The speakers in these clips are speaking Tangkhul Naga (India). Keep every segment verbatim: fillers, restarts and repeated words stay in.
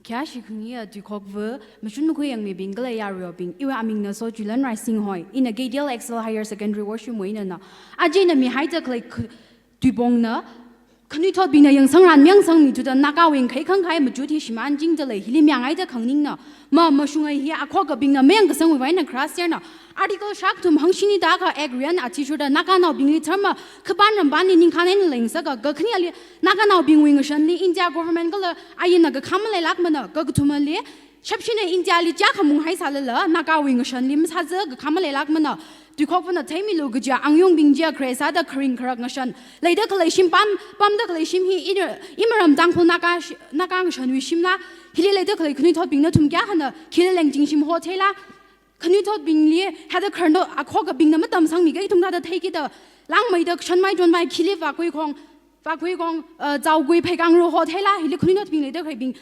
Khayāshi khangayi tuikhokva, mashun makhui yangmibing kala yaruibing, iwui amingna Sochilan Raising hoi, ina K D L Excel Higher Secondary Washroom wui einana. Aja ina mihaida khalei khu-, tuipongna, khanuithotbingna yangsangran mayangsangmi thuda Nagawui ngakhai khangkhai machut hi shimānchingda lei, hili miyangaida khanganingna, ma, mashunga hi akhokabingna mayangkasangwui vang eina kharāserna, Article shākathum hangshini da akha Act riyan athishurda Naganaobingli tharma, khapan rampanli ningkhān eina leingasaka, kakhaneli Naganaobingwui ngashanli India government kala ayina kakham maleilākmana, kakathumali, shapshina Indiali chiyākha munghai sālala, Nagawui ngashanli masāza kakham maleilākmana, tuikhokvana theimilu kaja, angyungbing chiya khare sāda kharing kharak ngashan, leida khalei shim pam, pamda khalei shim hi ina, imaram Tangkhul Naga shi-, Naga ngashanwui shimla, hili leida khalei khanuithotbing nathum kayākhana, khili lengching shim hotheila, khanuithotbingli, hithāda kharno, akhokabingna matamsangmiga ithum thāda theikida, langmeida, shanmai chonmai, khili vākhui khong, vākhui khong, uh, zaokhui pheikangru hotheila, hili khanuithotbing leida khaleibing,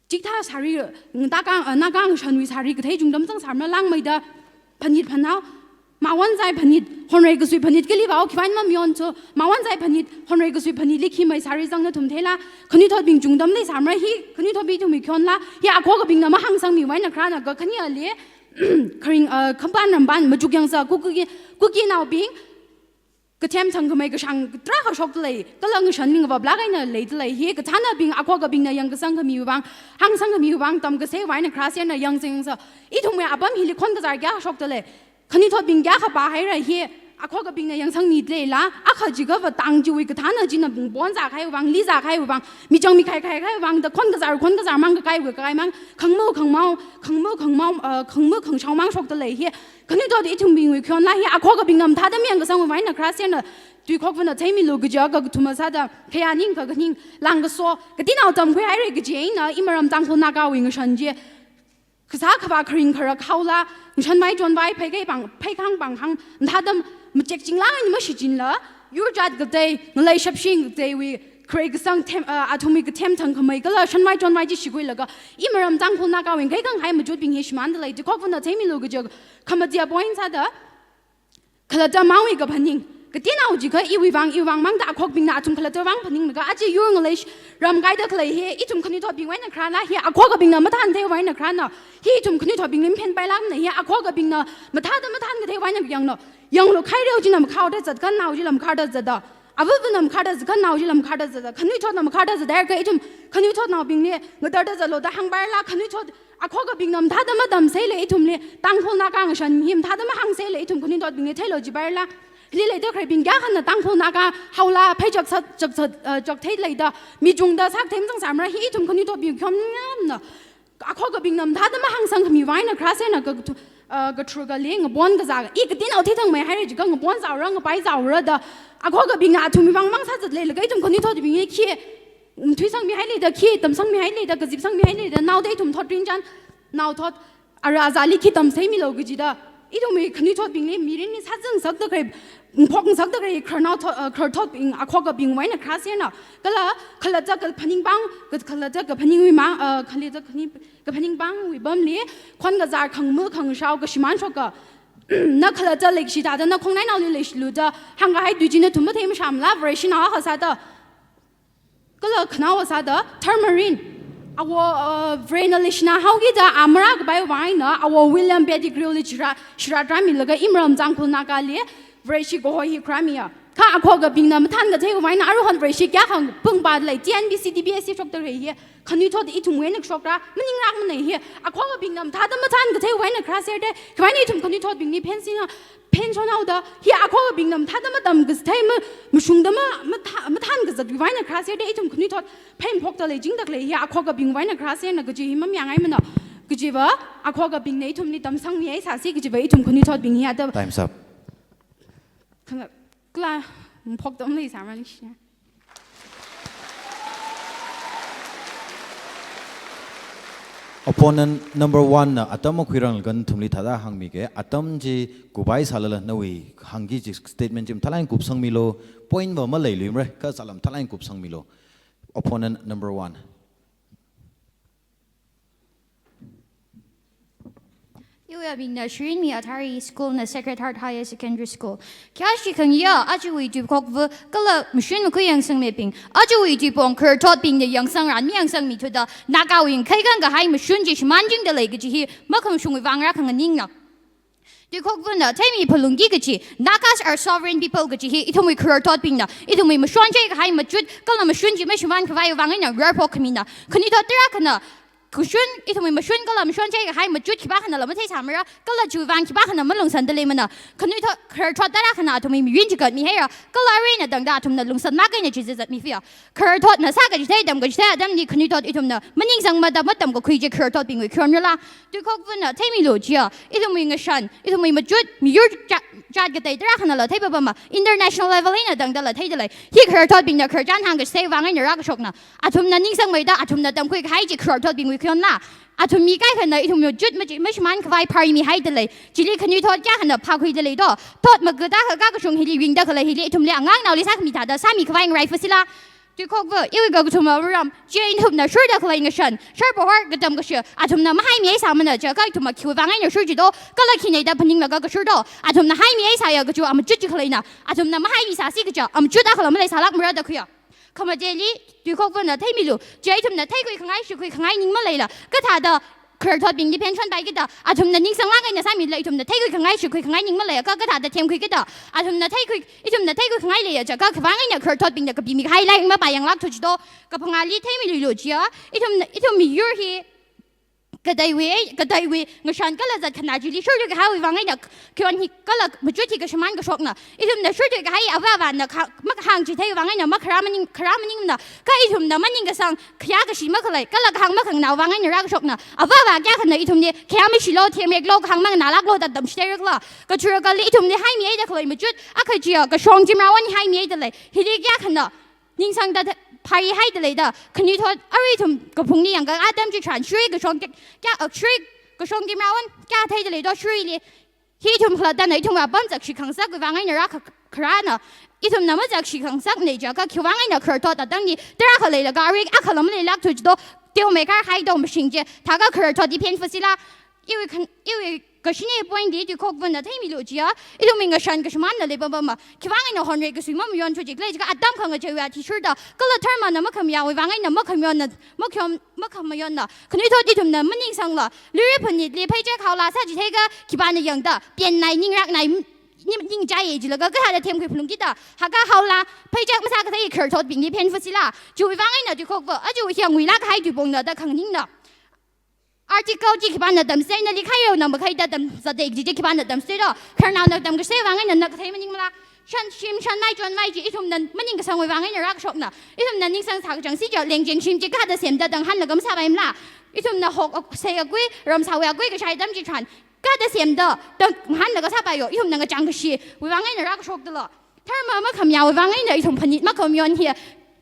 chikathā sari, Naga, uh, Naga ngashanwui sari kathei chungda mazangsāmara langmeida, phanit phanao, mawonzai phanit, honrei kasui phanit kali vao, khiwui vang mamayonso, mawonzai phanit, honrei kasui phanitli khi mai sari zangna thumtheila, khanuithotbing chungda maleisāmara hi, khanuithotbing ithumwui khayonla, hi akhokabingna mahāngsangmiwui vang eina kharāna, kakhaneli, kharing, uh, khapan rampan, machuk yangsa, Kuki, Kukinaobing, kathem thangkhamei kashāng tarākha shokda lei, kala ngashan ning vāplāk eina leida lei, hi kathānabing akhokabingna yangkasang khamiwui vang, hāngsang khamiwui vang, tamkaseiwui vang eina kharāserna yangsang yangsa, ithumwui apam hili khon kazār kayākha shokda lei, khanuithotbing kayākha pāhaira hi, akhokabingna yangsangmida leila, akha jiakhava tang chiwui kathāna china bung pon zākahaiwui vang, li zākahaiwui vang, michang mikhai khaikahaiwui vang, da khon kazār, khon kazār mang kakaiwui kakai mang, khangmo khangmao, khangmo khangmao, uh, khangmo khangshao mang shokda lei hi, khanuithot ithumbingwui khayonla hi, akhokabingna mathāda mayangkasangwui vang eina kharāserna, tuikhokvana theimilu kaja, kakathuma sāda, khayā ning kakhaning, langkaso, katinao tamkhuihaira kaji eina, imaram Tangkhul Nagawui ngashan chi, kasā khavā kharing kharak haola, ngashanmai chonmai, pheikhai pang, pheikhang panghang, mathāda machekching lang eina mashichinla, yur jat katei, ngalei shapshi kateiwui, khare kasang them, uh, athumwui kathem thangkhamei kala shanmai chonmai chi shikhuilaga, imaram Tangkhul Nagawui ngakhai khangkhai machutbing hi shimānda lei, tuikhokvana theimilu kaja, khamatia point sāda, khalatta mangwui kaphaning, katinao jiakha iwui vang, iwui vang mangda akhokabingna athum khalatta vang phaninglaga, aja yur ngalei sh-, ram kaida khalei hi, ithum khanuithotbingwui eina kharāna, hi akhokabingna mathāntheiwui vang eina kharāna, hi ithum khanuithotbingli maphenpailākmana, hi akhokabingna mathāda mathānkatheiwui vang eina yangna, yanglu khaireo china makhaoda zat, khanao chila makhaoda zatda, avavana makhaoda zat, khanao chila makhaoda zatda, khanuithotna makhaoda zatda, kha ithum khanuithotnaobingli ngatarda zatlu da hāngpaila, khanuithot akhokabingna mathāda matamseila ithumli, Tangkhul Naga ngashan hi mathāda mahāngseila ithum khanuithotbingli theilu jipaila. Hili leida khaleibing kayākhana Tangkhul Naga haola phei chak sat, chak sat, uh, chakthei leida, mi chungda sākathei mazangsāmara hi ithum khanuithotbing khayonla. Akhokabingna mathāda mahāngsang khamiwui vang eina kharāserna ka, uh, katharukali ngapon kazā, i katinao theithangmeihaira jiakha ngapon zaora, ngapai zaora da, akhokabingna athumwui vang mang sāzat leilaga ithum khanuithotbingli khi, mm, thuisangmihai leida, khi tamsangmihai leida, kazipsangmihai leida, naoda ithum thotrin chan, nao thot, ara azali khi tamseimilu kajida, ithumwui khanuithotbingli mirinli sāzangasakda khalei, phokngasakda khalei, khararnao thot, uh, khararthotbing, akhokabingwui eina kharāserna, kala, khalatta kaphaning pang, ka, khalatta kaphaningwui mang, uh, khalatta kaphaning, kaphaning pangwui pamli, khon kazār khangmu khangshao kashimān shoka, na khalatta leikashi thāda, na khongnainaoli leishilu da, hāngkahai tui chi nathum mathei mashamla, Vareshinao akha sāda, kala khanaowa sāda, tharmarin, awo, uh, Varena leishinā haokida, a marākapaiwui vang eina, awo William Pettigrewli shira, shira tarāmilaga imaram Tangkhul Nagali, Vareshi kaho hi kharāmiya. Kha akhokabingna mathānkatheiwui vang eina, aruihon Vareshi kayākha pungpa lei, T N P C, T P S C shokda khalei hi, khanuithot ithumwui eina kashokra, maninglākmana hi, akhokabingna mathāda mathānkatheiwui vang eina kharāserda, khiwui vang ithum khanuithotbingli phensinga, phenshon haoda, hi akhokabingna mathāda matamkathei, ma, mashungda ma, mathā, mathānkazatwui vang eina kharāserda ithum khanuithot pheiphokda leichingda khalei hi akhokabingwui vang eina kharāserna kaji hi mamayāngaimana. Kajiva, akhokabingna ithumli tamsangmihaisāsi kajiva ithum khanuithotbing hi ata. Time's up. Khana, kala, phokda maleisāmara ningshi. Opponent number one na atam makhuiranglaga nathumli thāda hāngmige, atam chi kuphai sālala nawui hāngki kaji statement chi mathālāk eina kupsangmilu, point va maleiluimara, kha sālala mathālāk eina kupsangmilu. Opponent number one. Iwui amingna Shirinmi Athari, school na Sacred Heart Higher Secondary School. Khayāshi khangayā, ajawui tuikhokva kala mashun makhui yangsangmibing, ajawui tuipong khararthotbingna yangsang ran mayangsangmithuda, Nagawui ngakhai kangkahai mashun chi shimānchingda lei kaji hi makhamashungwui vang rākhanganingna. Tuikhokvana theimi phalungki kaji, Nagas are sovereign people kaji hi ithumwui khararthotbingna, ithumwui mashon chai kahai machut kala mashun chi mashimān khavai vang eina rarphok khamina. Khanuithot tarākhana, kashun, ithumwui mashun kala mashon chai kahai machut khipākhana matheisāmara, kala chiwui vang khipākhana malungsānda leimana. Khanuithot, khararthot tarākhana athumwui miyun chigatmihaira, kala arui eina tangda athumna lungsānlāk eina chi zatzatmifiya. Khararthotna sākachithei, tamkachithei atamli khanuithot ithumna maningsangmada matamkakhui chi khararthotbingwui khayon rala. Tuikhokvana theimilu chiya, ithumwui ngashan, ithumwui machut, miyur cha-, jat katei tarākhanala theipapama, international level eina tangdala theida lei. Hi khararthotbingna khararchan hāngkachithei vang eina rākashokna. Athumna ningsangmeida, athumna tamkhui kahai chi khararthotbingwui khayonla. Athum mi kaikhana ithum machut machi-, mashimān khavai pharmihaida lei. Chili khanuithot kayākhana phākhuida lei do. Thot makada kha kakashung hili ringda khalei hili ithumli angang naoli sākhami thāda sāmi khavai ngaraifa sila. Tuikhokva, iwui kakathuma maram, chi ithumna shurda khalei ngashan, shar pahor katam kashi, athumna mahaimisāmana chiakha ithumna khiwui vang eina shur chi do, kala khina da phaninglaga kashur do, athumna haimihaisāya kajiwui machut chi khaleina, athumna mahaimisāsi kaja, machut akhala maleisālākmara da khuiya. Khamateli, tuikhokvana theimilu, chi ithumna theikhui khangai, shikhui khangai ning maleila, kathāda khararthotbingli phenshonpai kida, athumna ningsanglāk eina sāmila ithumna theikhui khangai, shikhui khangai ning maleiakha kathāda themkhui kida, athumna theikhui, ithumna theikhui khangai leiya chiakha khivang eina khararthotbingna kapimi kahai lairik mapāyanglākthu chi do, kaphangāli theimiluilu chiya, ithumna, ithum miyur hi, kateiwui, kateiwui, ngashan kala zat khana chili shurthui kahaiwui vang eina, khayon hi kala machut hi kashimān kashokna, ithumna shurthui kahai avā avāna kha-, makahāngchithei vang eina makharā maning, kharā maningna, kha ithumna maningkasang, khayā kashi makhalei, kala kahāng makhanganā vang eina rākashokna, avā avā kayākhana ithumli, khayā mashilu, themreklu, kahāng manganālāklu da tamchithei rakla, kachurakali ithumli haimihaida khalei machut, akha chiya, kashong Zimrao hi haimihaida lei, hili kayākhana, ningsangda the-, pharihaida leida, khanuithot arui ithum kaphungli yangkā atam chitharan, shuri kashong kya, kya, uh, shuri kashong Zimrao kya theida leido, shurili. Hi ithum khalattana ithumwui apam zakshi khangasakwui vang eina rākha-, kharāna, ithumna mazakshi khangasakna chiakha khivang eina khararthot atamli, tarākha leilaga arui akhala maleilākthu chi do, teomeikharhai do mashing chi, thākha khararthot hi phenfa sila, iwui khan-, iwui kashini point li tuikhokvana theimilu chiya, ithumwui ngashan kashimānla leipapama, khivang eina honrei kasui mamayonthu chi khalei chiakha atam khangacheiwui athishurda, kala dharmana makhamayāwui vang eina makhamayonna, makhayom-, makhamayonna, khanuithot ithumna maningsangla, luira phanitli pheichek haola sāchitheikha, khipāna yangda, pian nai ningrak nai, nim-, ningchāya jilaga kathāda themkhui phalungki da, haka haola, pheichek masākathei khararthotbingli phenfa sila, chiwui vang eina tuikhokva, aja hi nguilāk kahai tuipongna da khanganingna. Article chi khipāna tamsei, nali khairaona makhaida tamzatda kaji chi khipāna tamsei do. Khararnaona tamkasei vang eina na kathei maningmala. Shan shim, shan mai, chon mai chi ithumna maningkasangwui vang eina rākashokna. Ithumna ningsang sākachangsi chi, lengcheng shim chi kathāda semda tanghanlaga masāpaimala. Ithumna hok ak-, sei akui, ramsawui akui kashai atam chitharan, kathāda semda tanghanlaga sāpaiyo. Ithumna ngachang kashiwui vang eina rākashokdala. Dharma makhamayāwui vang eina ithum phanit makhamayon hi,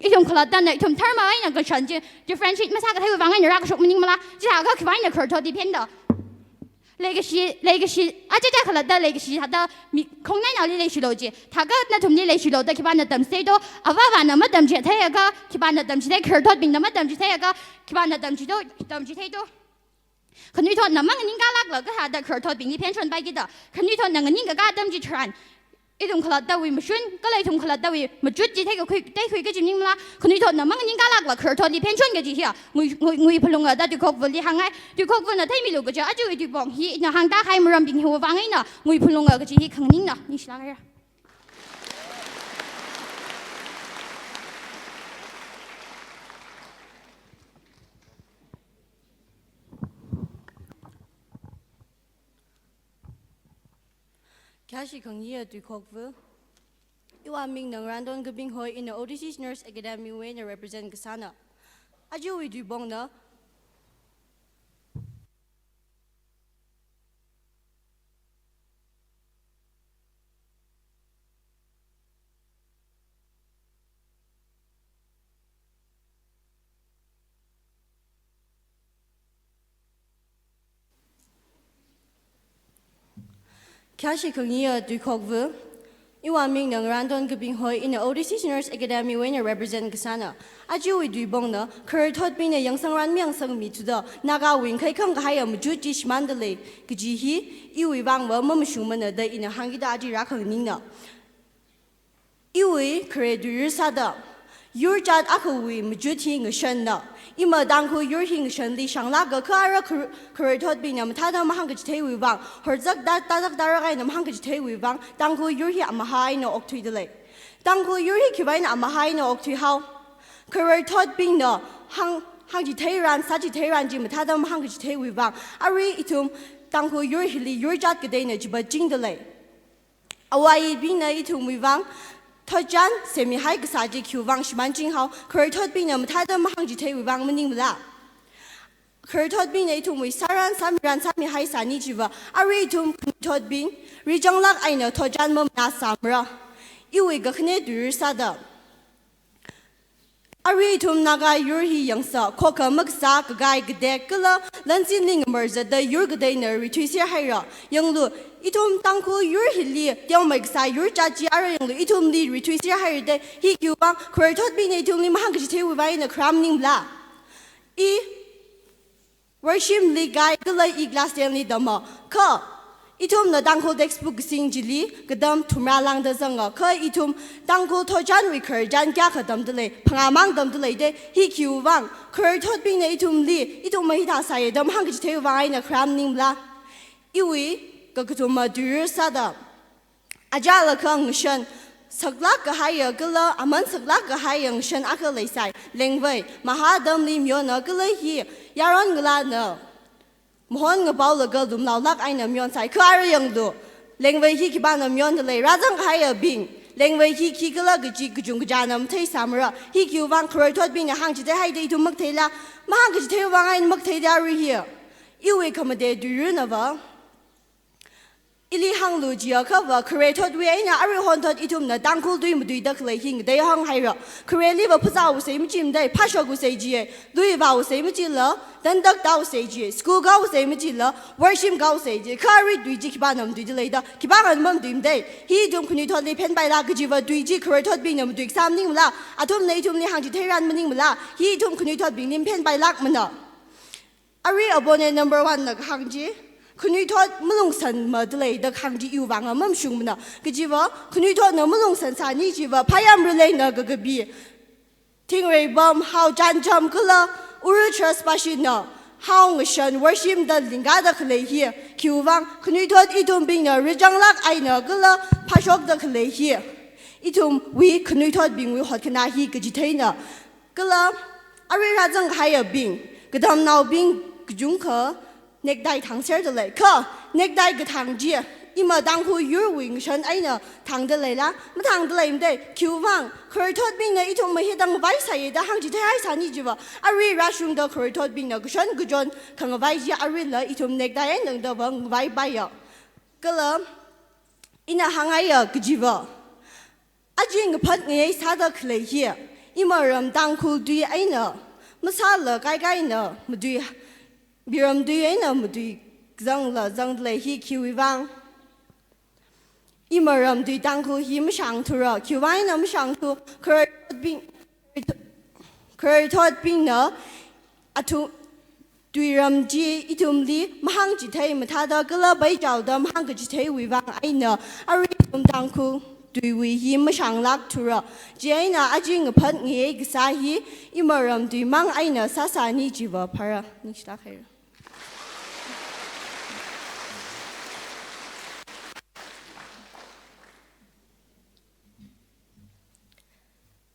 ithum khalattana ithum dharma eina ngashan chi differentiate masākatheiwui vang eina rākashok maningmala, chithākha khivang eina khararthot hi phenda. Leikashi, leikashi, aja aja khalatta leikashi thāda mi khongnainaoli leishilu chi, thākha nathumli leishilu da khipāna tamsei do, avā avāna matamchitheiakha, khipāna tamchithei, khararthotbingna matamchitheiakha, khipāna tamchido, tamchitheido. Khanuithotna manganingkālākla kathāda khararthotbingli phenshonpai kida, khanuithotna nganingkakā atam chitharan, ithum khalattawui mashun, kala ithum khalattawui machut chi theikakhui, theikhui kaji maningmala, khanuithotna manganingkālākla khararthotli phenshon kaji hiya, ngui, ngui, ngui phalunga da tuikhokvali hāngngai, tuikhokvana theimilu kaja, ajawui tuipong hi ina hāngda kahai marambing hiwui vang eina, ngui phalunga kaji hi khanganingna, ningshilāk haira. Khayāshi khangayā tuikhokva. Iwui amingna Ngarandon Kabing hoi, ina Odysseus Nurse Academy wui eina represent kasāna. Ajawui tuipongna. Khayāshi khangayā tuikhokva. Iwui aming Ngarandon Kaping hoi, ina O T C Seniors Academy wui eina represent kasāna. Ajawui tuipongna, khararthotbingna yangsangran mayangsangmithuda, Nagawui ngakhai khangkahai machut chi shimānda lei, kaji hi, iwui vangva mamashungmana da ina hāngkida aja rākhanganingna. Iwui khare tuiyur sāda, yurjat akhawui machut hi ngashanna. Ima Tangkhul yur hi ngashanli shānglāka, kha ara khar-, khararthotbingna mathāda mahāngkachitheiwui vang, horzak da, tāzak tārak eina mahāngkachitheiwui vang, Tangkhul yur hi amaha eina okthuida lei. Tangkhul yur hi khiwui vang amaha eina okthuihao. Khararthotbingna hāng, hāngchitheiran, sāchitheiran chi mathāda mahāngkachitheiwui vang, arui ithum Tangkhul yur hili yurjat kateina chiva chingda lei. Awui ayibingna ithumwui vang thotchan semihai kasā chi khiwui vang shimānchinghao, khararthotbingna mathāda mahāngchitheiwui vang maningmala? Khararthotbingna ithumwui sāran sāmiran sāmihai sāni chiva, arui ithum khanuithotbing, rizanglāk eina thotchan mamanāsāmara. Iwui kakhane tuiyur sāda, arui ithum Naga yur hi yangsa, khokha makasā, kakai katek, kala lansinli ngamarzatda yur kateina rithuiser haira. Yanglu, ithum Tangkhul yur hili teomeikasā yurjat chi ara yanglu, ithumli rithuiser haira da, hi khiwui vang, khararthotbingna ithumli mahāngkachitheiwui vang eina kharam maningmala? I worship li kai kala i class ten li tama. Kha, ithumna Tangkhul textbook kasing chili, katam thumrā lāngda zanga. Kha ithum Tangkhul thotchanwui khararchan kayākha tamda lei, phangā mang tamda lei da, hi khiwui vang, khararthotbingna ithumli, ithum mahithā sāya da mahāngkachitheiwui vang eina kharam maningmala? Iwui kakathuma tuiyur sāda, ajala kha ngashan saklāk kahaiya kala aman saklāk kahaiya ngashan akha leisai, lengvei, maha atamli mayonna kala hi yaron ngalāna mahon ngapaolaga lumlaolāk eina mayonsai. Kha ara yanglu, lengvei hi khipāna mayonda lei, rāzang kahaiyabing, lengvei hi khikhala kaji kachungkha china matheisāmara. Hi khiwui vang, khararthotbingna hāngchitheihaida ithum makatheila? Mahāngkachitheiwui vang eina makatheida arui hi. Iwui khamate tuiyurnava, ili hānglu jiakhava, khare thotwui eina arui hon thot ithumna Tangkhul tui matuida khalei hi ngatei hānghaira. Khareliva phazā āvāsei machimada, phāshok āvāsei jiya, lui vāvāsei machila, tantak tāvāsei jiya, school kāvāsei machila, worship kāvāsei jiya, kha arui tui chi khipāna matuida leida, khipākhana mamatuimada. Hi ithum khanuithotli phenpaila kajiva tui chi khararthotbingna matuikasā maningmala? Athumna ithumli hāngchitheiran maningmala? Hi ithum khanuithotbingli phenpailākmana. Arui opponent number one na kahāng chi, khanuithot malungsanmada lei da kahāng chi iwui vang mamashungmana. Kajiva, khanuithotna malungsan sāni chiva, phayam raleina kakapi, thingrei pam, hao chānjam kala, uru tras pashina, hao ngashan worship da lingkada khalei hi, khiwui vang, khanuithot ithumbingna rizanglāk eina kala phāshokda khalei hi, ithumwui khanuithotbingwui hotkhanā hi kachitheina. Kala, arui rāzang kahaiyabing, katamnaobing kachungkha necktie thangserda lei. Kha, necktie kathang chi, ima Tangkhul yurwui ngashan eina thangda leila? Mathangda leimada. Khiwui vang, khararthotbingna ithum mahithang vai sāya da hāngchitheihai sāni chiva, arui rāshungda khararthotbingna kashan kachon khangavai chi aruila ithum necktie eina tangdava ngavaipaiya. Kala, ina hāngngaiya kajiva, aja ngaphat ngayei sāda khalei hi, ima ram Tangkhul tui eina masāla kaikaina matui, miram tui eina matui zangla zangda lei. Hi khiwui vang, ima ram tui Tangkhul hi mashāngthura, khiwui vang eina mashāngthu, khararthotbing, khararthotbingna athu, tuiram chi ithumli mahāngchithei mathāda kala paichaoda mahāngkachitheiwui vang eina, arui ithum Tangkhul tuiwui hi mashānglākthura. Chieina aja ngaphat ngayei kasā hi ima ram tui mang eina sāsāni chiva phāra. Ningshilāk haira.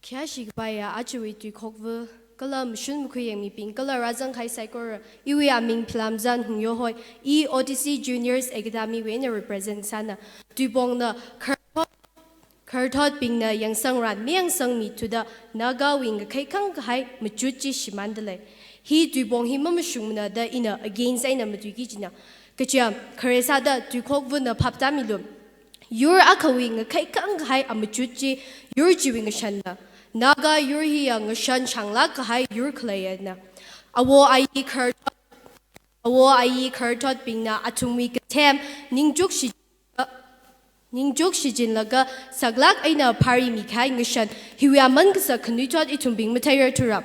Khayāshi kapaiya ajawui tuikhokva, kala mashun makhui yangmibing, kala rāzang kahai saikora, iwui aming Philamzan Hungyo hoi, i O T C Juniors Academy wui eina represent sāna. Tuipongna khararthot, khararthotbingna yangsangran mayangsangmithuda, Nagawui ngakhai khangkahai machut chi shimānda lei. Hi tuipong hi mamashungmana da ina against eina matuiki kajina. Kaja, khare sāda tuikhokvana phaptāmilu. Yur akhawui ngakhai khangkahai amachut chi, yur chiwui ngashanna. Naga yur hiya ngashan shānglāk kahai yur khaleiyana. Awo ayi khararthot, awo ayi khararthotbingna athumwui kathem ningchuk shi, Ningchuk shichinlaga saklāk eina pharimi kahai ngashan, hiwui aman kasak khanuithot ithumbing matheirarthura.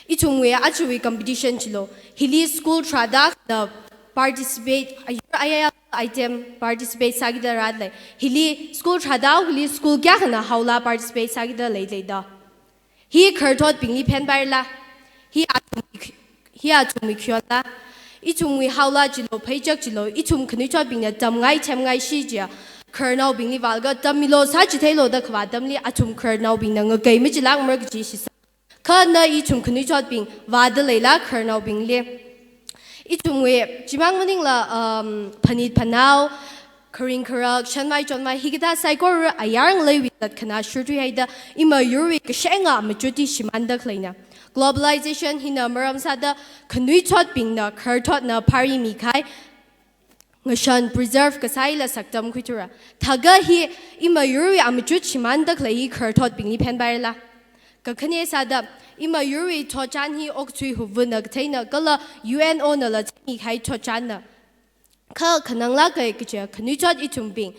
Ithumwui ajawui competition chilo, hili school tharāda akhana participate, ayur ayayā item participate sākida rālei. Hili school tharāda, hili school kayākhana haola participate sākida leilei da. Hi khararthotbingli phenpairala? Hi athumwui, hi athumwui khayonla? Ithumwui haola chilo, pheichak chilo, ithum khanuithotbingna tamngai themngai shichiya, khararnaobingli vālaga tammilu, sāchitheilo da kavā atamli athum khararnaobingna ngakei machilākmara kaji shisa. Kha na ithum khanuithotbing vāda leila khararnaobingli? Ithumwui chimang maningla, um, phanit phanao, kharing kharak, shanvai chonvai, hikathā saikora ayar ngaleiwui zat khana shurthuihaida, imayurwui kashenga machut hi shimānda khaleina. Globalization hina maram sāda khanuithotbingna, khararthotna pharimi kahai ngashan preserve kasāla saktamkhuithura. Thākha hi imayurwui amachut shimānda khalei hi khararthotbingli phenpairala? Kakhane sāda, imayurwui thotchan hi okathui huvuna katheina kala U N O nala theimi kahai thotchanna. Kha khananglāk kahai kaja khanuithot ithumbing,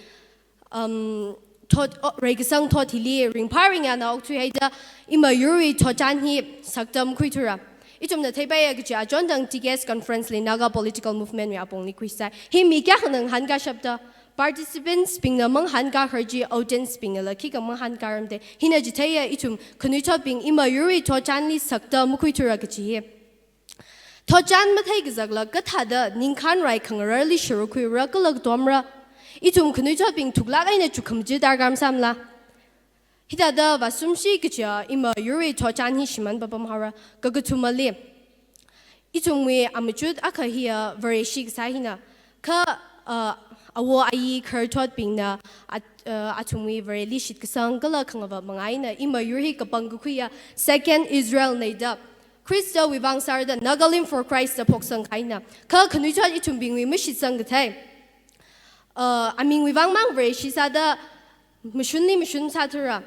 um, thot, o, reikasang thot hili ringphā ringyāna okthuihaida imayurwui thotchan hi saktamkhuithura. Ithumna theipaiya kaja achon tang T K S conference li Naga political movement wui apongli khuisai. Hi mi kayākhana ngahānkashapta, participants bingna mangahānkahar chi audience bingnala khikha mangahānkaramda. Hina chitheiya ithum khanuithotbing imayurwui thotchanli saktamkhuithura kaji hi. Thotchan mathei kazakla kathāda ningkhān rai khangararli sharuk khuira kala katomra? Ithum khanuithotbing thuklāk eina chukhamji darkar masāmala? Hithāda vāsumshi kaja imayurwui thotchan hi shimān papam haora. Kakathumali, ithumwui amachut akha hiya Vareshi kasā hina. Kha, uh, awo ayi khararthotbingna at-, uh, athumwui Vareli shitkasang kala khangava manga eina imayur hi kapangkakhuiya second Israel nei da, Khristawui vang sārda Nagalim for Christ da phoksang kahaina. Kha khanuithot ithumbingwui mashitsang kathei, uh, amingwui vang mang Vareshi sāda mashunli mashun sāthura.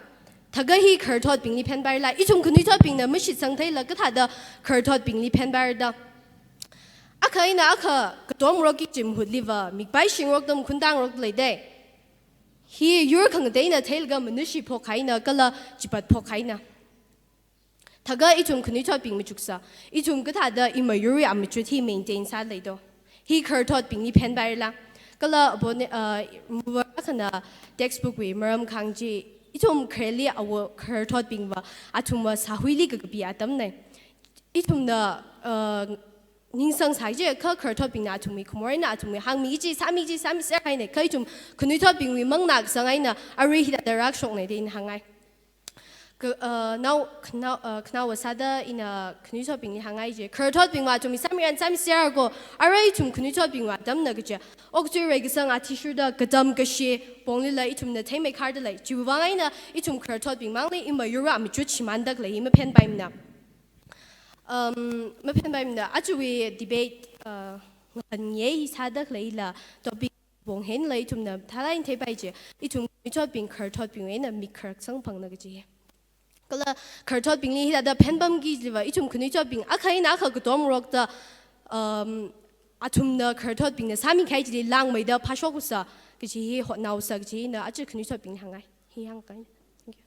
Thākha hi khararthotbingli phenpairala? Ithum khanuithotbingna mashitsang theila kathāda khararthotbingli phenpairada? Akha eina akha katomrokki kaji mahutliva mikpai shingrokda makhuntangrok leida. Hi yur khangateina theilaga manushi phokhaina kala chipat phokhaina. Thākha ithum khanuithotbing machuksa, ithum kathāda imayurwui amachut hi maintain sāleido? Hi khararthotbingli phenpairala? Kala abone, uh, muvar akhana textbook wui maram kahāng chi, ithum khareli awo khararthotbingva athumva sāhuili kakapi atamna. Ithumna, uh, ningsang sāi je, kha khararthotbingna athumwui khamor eina athumwui hāngmi chi, sāmi chi, sāmiser haina. Kha ithum khanuithotbingwui mangna kasang eina arui hithāda rākashokna da ina hāngngai. Ka, uh, nao, khanao, uh, khanaowa sāda ina khanuithotbingli hāngngai je. Khararthotbingva athumwui sāmiran sāmiser ko, arui ithum khanuithotbingwui atamna kaja okathui reikasang athishurda katam kashi ponglila ithumna theimeikharda lei. Chiwui vang eina ithum khararthotbing mangli imayurwui amachut shimānda khalei hi maphenpaimana. Um, maphenpaimana, ajawui debate, uh, ngahānye sāda khaleila topic pong henla ithumna thalai theipai je, ithum khanuithotbing khararthotbingwui eina mik kharak sangphangna kaji. Kala khararthotbingli hithāda phenpamki jiva, ithum khanuithotbing akha eina akha katomrokda, um, athumna khararthotbingna sāmi kahai chili langmeida phāshok usa kaji hi hotnausa kaji ina aja khanuithotbingli hāngngai. Hi hāngkai. Thank you.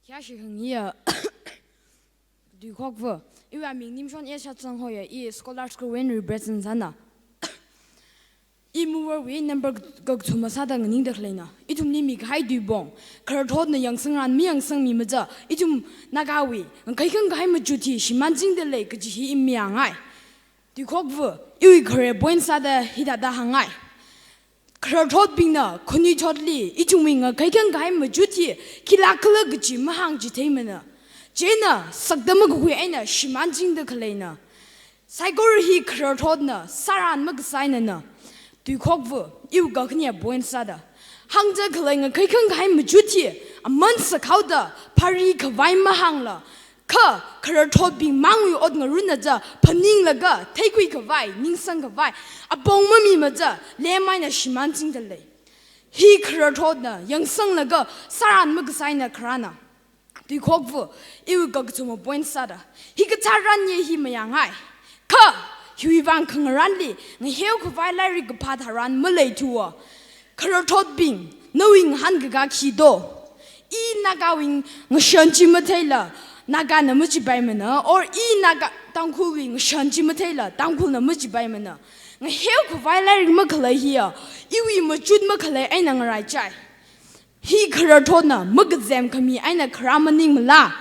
Khayāshi hāngya, Tuikhokva, iwui aming Nimshon A Shatsang hoya, i scholar school wui eina represent sāna. I muvarwui number kakathuma sāda nganingda khaleina. Ithumli mikahai tuipong, khararthotna yangsangran mayangsangmi maja, ithum Nagawui ngakhai khangkahai machut hi shimānchingda lei kaji hi i mayāngai. Tuikhokva, iwui khare point sāda hithāda hāngngai. Khararthotbingna khanuithotli ithumwui ngakhai khangkahai machut hi khilākkhala kaji mahāngchitheimana. Chieina sakta makakhui eina shimānchingda khaleina. Saikora hi khararthotna, sāran makasā einana. Tuikhokva, iwui kakhane point sāda, hāngda khalei ngakhai khangkahai machut hi aman sakhaoda phari khavai mahāngla, Kha khararthotbing mangwui ot ngarunna ja phaninglaga theikhui khavai, ningsang khavai apong mamima ja lem eina shimānchingda lei. Hi khararthotna yangsanglaga sāran makasā eina kharāna. Tuikhokva, iwui kakathuma point sāda, hi katharan ye hi mayāngai. Kha hiwui vang khangarānli ngaheo khavai lairik kaphā tharan maleithuwa. Khararthotbing, nawui ngahānkakā khi do? I Nagawui ngashan chi matheila Nagana machipaimana, or I Naga Tangkhulwui ngashan chi matheila Tangkhulna machipaimana. Ngaheo khavai lairik makhalei hiya iwui machut makhalei eina ngaraichai. Hi khararthotna makazem khami eina kharā maningmala?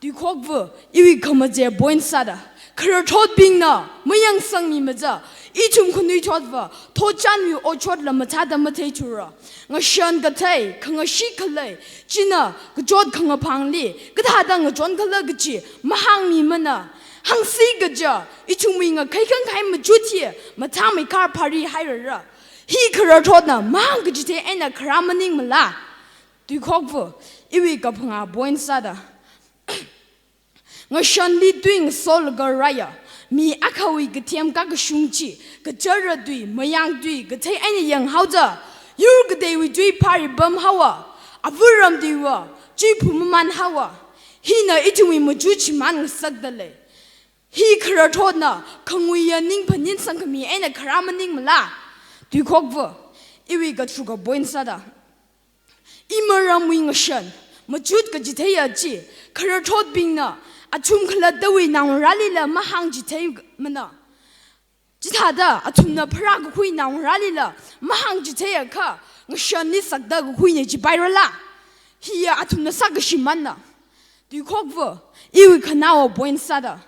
Tuikhokva, iwui khamaje point sāda, khararthotbingna mayangsangmima ja ithum khanuithotva thotchanwui otshotla mathāda matheithura. Ngashan kathei, khangashit khalei china kachot khangaphangli kathāda ngachon khala kaji mahāngmimana. Hāngsi kaja, ithumwui ngakhai khangkhai machut hi mathāmeikhar phari hairara. Hi khararthotna mahāngkachithei eina kharā maningmala? Tuikhokva, iwui kaphangā point sāda, ngashanli tui ngasolaga rāya mi akhawui kathem kakashung chi, kachara tui, mayang tui kathei eina yanghaoda, yur kateiwui tui phari pamhaowa, ava ram tuiva chuiphu mamanhaowa. Hina ithumwui machut shimān ngasakda lei. Hi khararthotna khanguiya ning phaningsang khami eina kharā maningmala? Tuikhokva, iwui katharuka point sāda, imaramwui ngashan machut kachitheiya chi khararthotbingna athum khalattawui naongarālila mahāngchitheimana. Chithāda athumna pharākakhui naongarālila mahāngchitheiakha ngashanli sakda kakhuina jipairala? Hiya athumna sākashimānna. Tuikhokva, iwui khanaowa point sāda,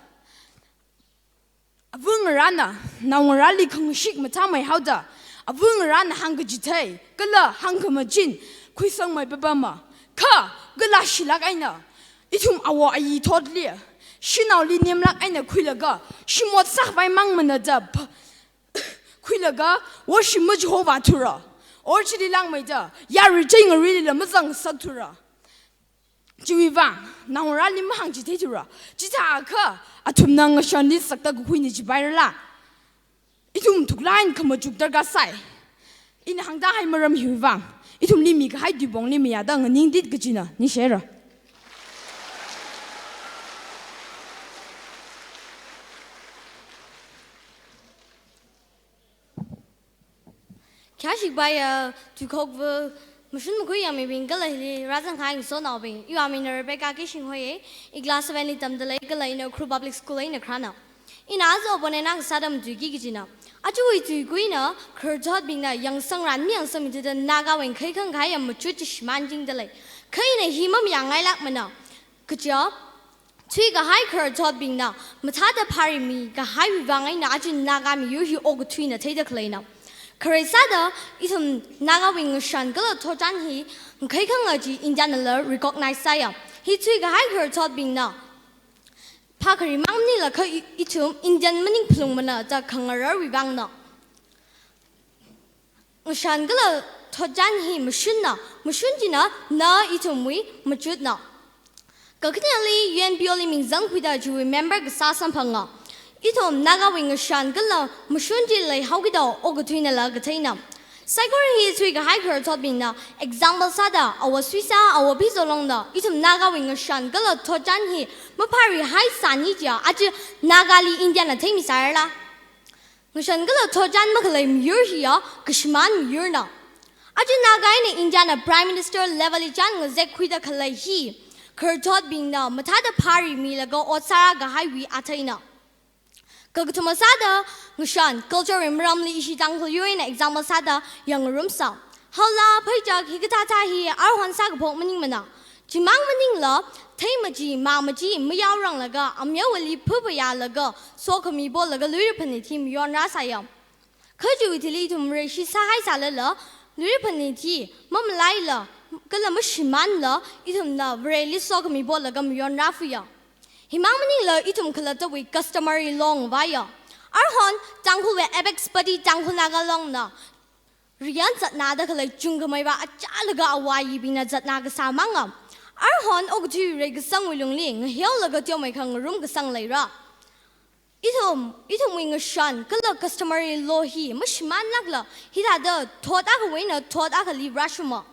ava ngarāna naongarāli khangashit mathāmeihaoda, ava ngarāna hāngkachithei kala hāngkhamachin khuisangmei papama. Kha kala shilāk eina ithum awo ayi thotli, shanaoli nemlāk eina khuilaga shimot sākhavai mangmana da pha-, khuilaga worship machihovāthura. Or chili langmeida yarui cheingaruilila mazangngasakthura. Chiwui vang naongarāli mahāngchitheithura. Chithākha athumna ngashanli sakda kakhuina jipairala? Ithum thuklāk eina khamachuk darkar sai. Ina hāngda hai maram hiwui vang ithumli mikahai tuipongli mayāda nganingtit kajina, ningshira. Khayāshikpaiya Tuikhokva, mashun makhui yangmibing kala hili rāzangkahai ngasonaobing, iwui aming Rebecca Keishing hoiya, i class seven li tamda lei kala ina Ukhrul Public School eina kharāna. Ina aja opponent akha sāda matuiki kajina. Ajawui tuikuina khararthotbingna yangsangran mayangsangmithada Nagawui ngakhai khangkhaiya machut chi shimānchingda lei. Kha ina hi mamayāngailākmana. Kaja, thuikahai khararthotbingna mathāda pharimi kahaiwui vang eina aja Naga miyur hi okathuina theida khaleina. Khare sāda ithum Nagawui ngashan kala thotchan hi ngakhai khangā chi Indianala recognize sāya. Hi thuikahai khararthotbingna phākhari mang maningla kha i-, ithum Indian maning phalungmana da khangararwui vangna. Ngashan kala thotchan hi mashunna, mashun china na ithumwui machutna. Kakhaneli U N P O li mingzangkhuida chiwui member kasā samphanga. Ithum Nagawui ngashan kala mashun chi leihaokida okathuinala katheina. Saikora hi thuikahai khararthotbingna example sāda Awo Suisa, Awo Phizolongna ithum Nagawui ngashan kala thotchan hi mapharihai sāni chiya, aja Nagali Indiana theimi sārala? Ngashan kala thotchan makhalei miyur hiya kashimān miyurna. Aja Naga eina Indiana Prime Minister level li chān ngazekkhuida khalei hi khararthotbingna mathāda pharimilaga ot sārākahaiwui atheina. Kakathuma sāda ngashan culture wui maramli ishi Tangkhul yur eina example sāda yangngarumsa. Haola pheichak hikathāthā hi aruihon sākaphok maningmana. Chimang maningla, theimachi, mamachi mayaoranglaga, amyaowali phapayālaga, sokhami polaga luira phanit hi mayonrāsāya. Kha chiwui thili ithum Vareshi sāhai sālala, luira phanit hi mamalaila, kala mashimānla, ithumna Vareli sokhami polaga mayonrāfuya. Himang maningla ithum khalattawui customary law ngavaiya. Aruihon Tangkhulwui apex body Tangkhul Naga Longna riyan zatnada khalei chungkhameiva achālaga awayibingna zatna kasā manga. Aruihon okathui reikasangwui lungli ngaheolaga teomeikha ngarumkasang leira. Ithum, ithumwui ngashan kala customary law hi mashimānlākla, hithāda thot akhawui eina thot akhali rāshuma.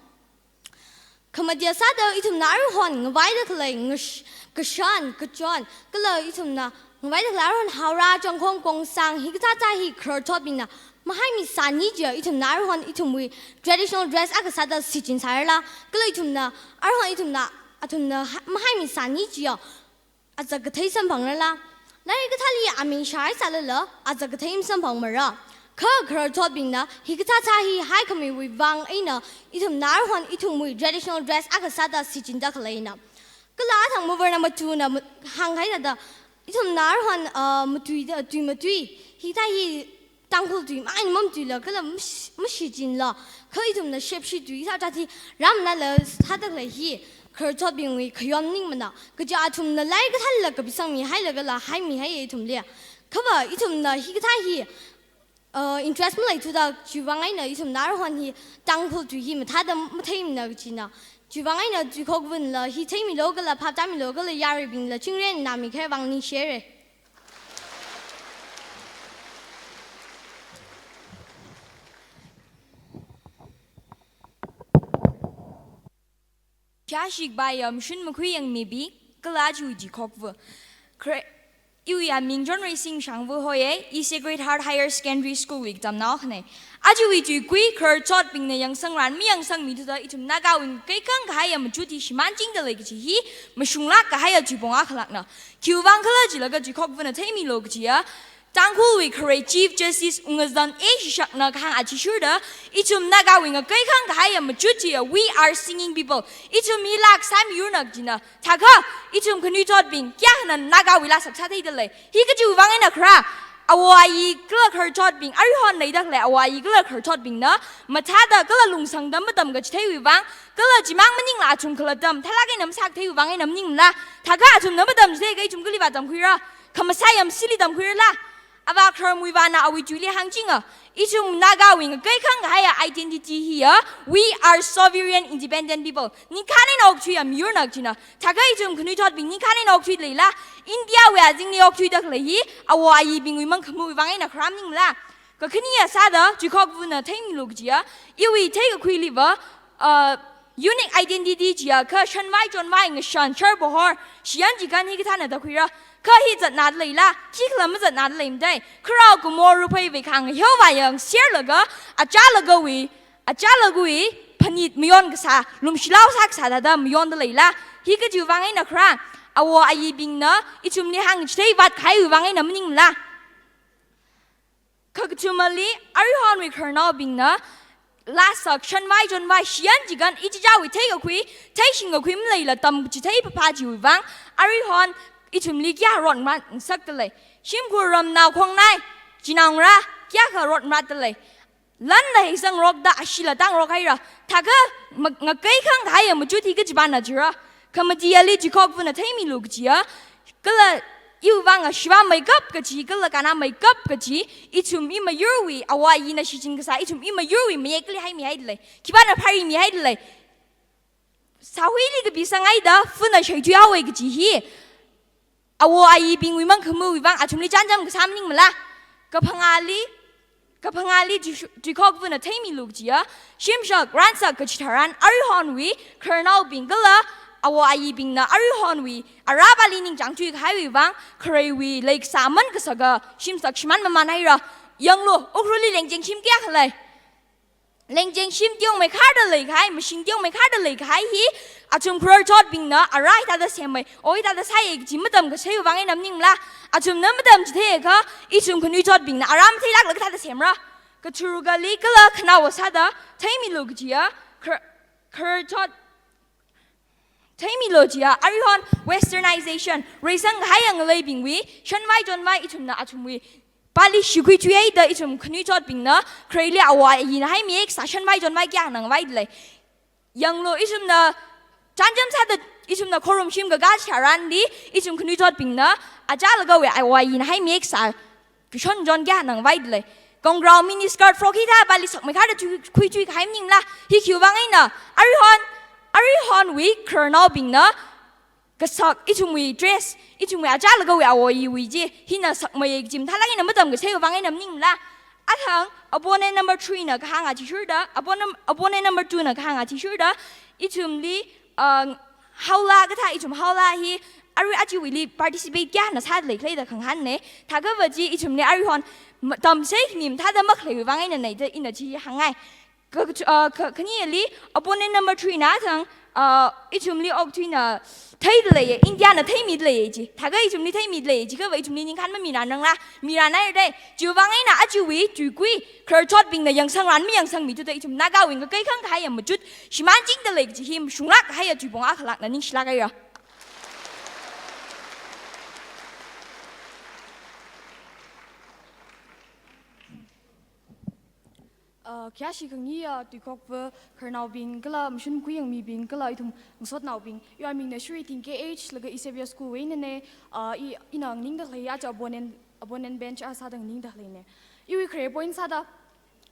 Khamataiya sāda ithumna aruihon ngavaida khalei ngash-, kashan, kachon, kala ithumna ngavaida khalei aruihon haora, chongkhong, kongsang, hikathā thā hi khararthotbingna mahaimi sāni chiya ithumna aruihon ithumwui traditional dress akha sāda shichinsārala, kala ithumna, aruihon ithumna, athumna ha-, mahaimi sāni chiya azak kathei samphangrala. Lairik kathāli aming shāhaisālala, azak kathei masamphangmara. Kha khararthotbingna hikathā thā hi haikhamiwui vang eina ithumna aruihon ithumwui traditional dress akha sāda shichinda khaleina. Kala athang Muvarna matuna mu-, hānghaida, ithumna aruihon, ah, matuida, tui matui, hithā hi Tangkhul tuimang eina mamatuila, kala mash-, mashichinla, kha ithumna shepshi tui hithā thā hi rāmanāla sāda khalei hi khararthotbingwui khayon maningmana. Kaja athumna lairik kathālila kapisangmihailaga la haimihaiya ithumli. Khava ithumna hikathā hi, uh, interest maleithuda chiwui vang eina ithumna aruihon hi Tangkhul tui hi mathāda matheimana kajina. Chiwui vang eina Tuikhokvunala hi theimilu kala phaptāmilu kala yaruibingla chingri eina nāmikhai vang ningshihaira. Shashik bayam shun makhui yang mibi, kala aja Tuikhokvu. Kre-, iwui aming John Reising Shangvu hoye, i Sacred Heart Higher Secondary School wui katamnao akhana. Ajawui tuikui khararthotbingna yangsangran mayangsangmithuda ithum Nagawui kaikhang kahaiya machut hi shimānchingda lei kaji hi mashunglāk kahaiya tuipong akhalākna. Khiwui vang khala jilaga Tuikhokvuna theimilu kajiya, Tangkhulwui khare Chief Justice Wungazan A Shishakna kahāng athishurda, ithum Nagawui ngakaikhang kahaiya machut chiya, "We are singing people." Ithum hi laa sāmiyurna kajina. Thakha, ithum khanuithotbing kayākhana Nagawui laa sākasā theida lei. Hi kajiwui vang eina kharā, awo ayi kala khararthotbing, aruihon leida khalei awo ayi kala khararthotbingna mathāda kala lungsangda matamkachitheiwui vang, kala chimang maningla athum khalatta mathālāk eina masākatheiwui vang eina maningmala. Thakha athumna matamchitheikha ithum kali vātamkhuira, khamasai yam sili tamkhuirala. Avā Khararmuivahna awui tuili hāngchinga, ithum Nagawui ngakaikhang kahaiya identity hiya, "We are sovereign independent people." Ningkhān eina okthuiya miyurna kajina. Thakha ithum khanuithotbing ningkhān eina okthuida leila, Indiawui azingli okthuida khalei hi awo ayibingwui mangkhamawui vang eina kharā maningmala. Kakhaniya sāda Tuikhokvuna theimilu kajiya, iwui theikakhuiliva, uh, unique identity chiakha shanvai chonvai ngashan sharbohor, shiyan chikan hikathāna da khuira. Kha hi zatnada leila, khikhala mazatnada leimada. Kharao kumo ruphei vei khang heo vayang serlaga, achālagawui, achālagawui phanit mayon kasā, lumshilao sākasā thāda mayonda leila. Hi kajiwui vang eina kharā, awo ayibingna ithumli hāngchithei vātkahaiwui vang eina maningmala. Kakathumali, aruihonwui khararnaobingna laa sāk shanvai chonvai shiyan chikan ichichāwui theikakhui, theishingkakhui maleila tamkachithei phapha chiwui vang, aruihon ithumli kayā rotngasakda lei. Shimkhur ramnao khongnai, chinaongarā, kayākha rotngasakda lei. Lanla heisangrokda ashila tangrok haira. Thakha ma-, ngakaikhang kahaiya machut hi kachipāna jira. Khamataiya Tuikhokvuna theimilu kajiya, kala iwui vang ashivāmeikap kaji, kala kannāmeikap kaji, ithum imayurwui, awo ayina shichin kasā, ithum imayurwui mayekli haimihaida lei. Khipāna phārimihaida lei. Sāhuili kapisanghaida, funa shaithui haowa kaji hi awo ayibingwui mangkhamawui vang athumli chānjam kasā maningmala. Kaphangāli, kaphangāli Tui-, Tuikhokvuna theimilu kajiya, shimshak ransak kachi tharan aruihonwui khararnaobing kala awo ayibingna aruihonwui arāvali ningchāngthui kahaiwui vang, khareiwui leikasā aman kasaka shimsak shimān mamān haira. Yanglu, Ukhrulli lengcheng shim kayākha lei. Lengcheng shim teomeikhārda leikahai, mashing teomeikhārda leikahai hi, athum khararthotbingna arā hithāda semmei, o hithāda sāya kaji matamkachitheiwui vang eina maningmala. Athumna matamchitheiakha, ithum khanuithotbingna arā matheilākla kathāda semra. Katharukali kala khanaowa sāda theimilu kajiya, khar-, khararthot theimilu jiya, aruihon westernization, reisang kahaiya ngaleibingwui shanvai chonvai ithumna athumwui pāli shikhuithuihaida ithum khanuithotbingna khareili awo ayina haimayek sā shanvai chonvai kayākha ngavaida lei. Yanglu, ithumna chānjam sāda ithumna khorumshim kakā chitharanli, ithum khanuithotbingna achālagawui awo ayina haimayek sā kashon chon kayākha ngavaida lei. Kongrao mini skirt frock hithā pāli sakmeikhārda thui, khuithui kahai maningmala. Hi khiwui vang eina, aruihon, aruihonwui khararnaobingna kasak, ithumwui dress, ithumwui achālagawui awo iwui chi, hina sakmei kaji mathālāk eina matamkasei vang eina maningla. Athang, opponent number three na kahāng athishurda, opponent, opponent number two na kahāng athishurda, ithumli, uh, haola kathā, ithum haola hi, arui ajawuili participate kayāna sāda leikhala da khangahānne. Thākha va chi ithumli aruihon ma-, tamsei khani mathāda makhaleiwui vang einanei da ina chi hāngngai. Ka, ka, uh, ka, khanili, opponent number three na thang, uh, ithumli okathuina theida leiya, India na theimida leiya chi. Thākha ithumli theimida leiya, chiakha va ithumli ningkhān mamirānrangla, mirānhaira dei. Chiwui vang eina ajawui tuikui, khararthotbingna yangsangran mayangsangmithuda ithum Nagawui ngakai khangkahai ya machut shimānchingda lei kaji hi mashunglāk kahai ya tuipong akhalākna ningshilāk haira. Uh, khayāshi khangayi, uh, tuikhokva khararnaobing kala mashun khuiyangmibing kala ithum ngasotnaobing. Iwui mingna Shri Thing K H laga Eusebio School wui einane, uh, i, ina nganingda khalei aja opponent, opponent bench a sāda nganingda khaleine. Iwui khare point sāda,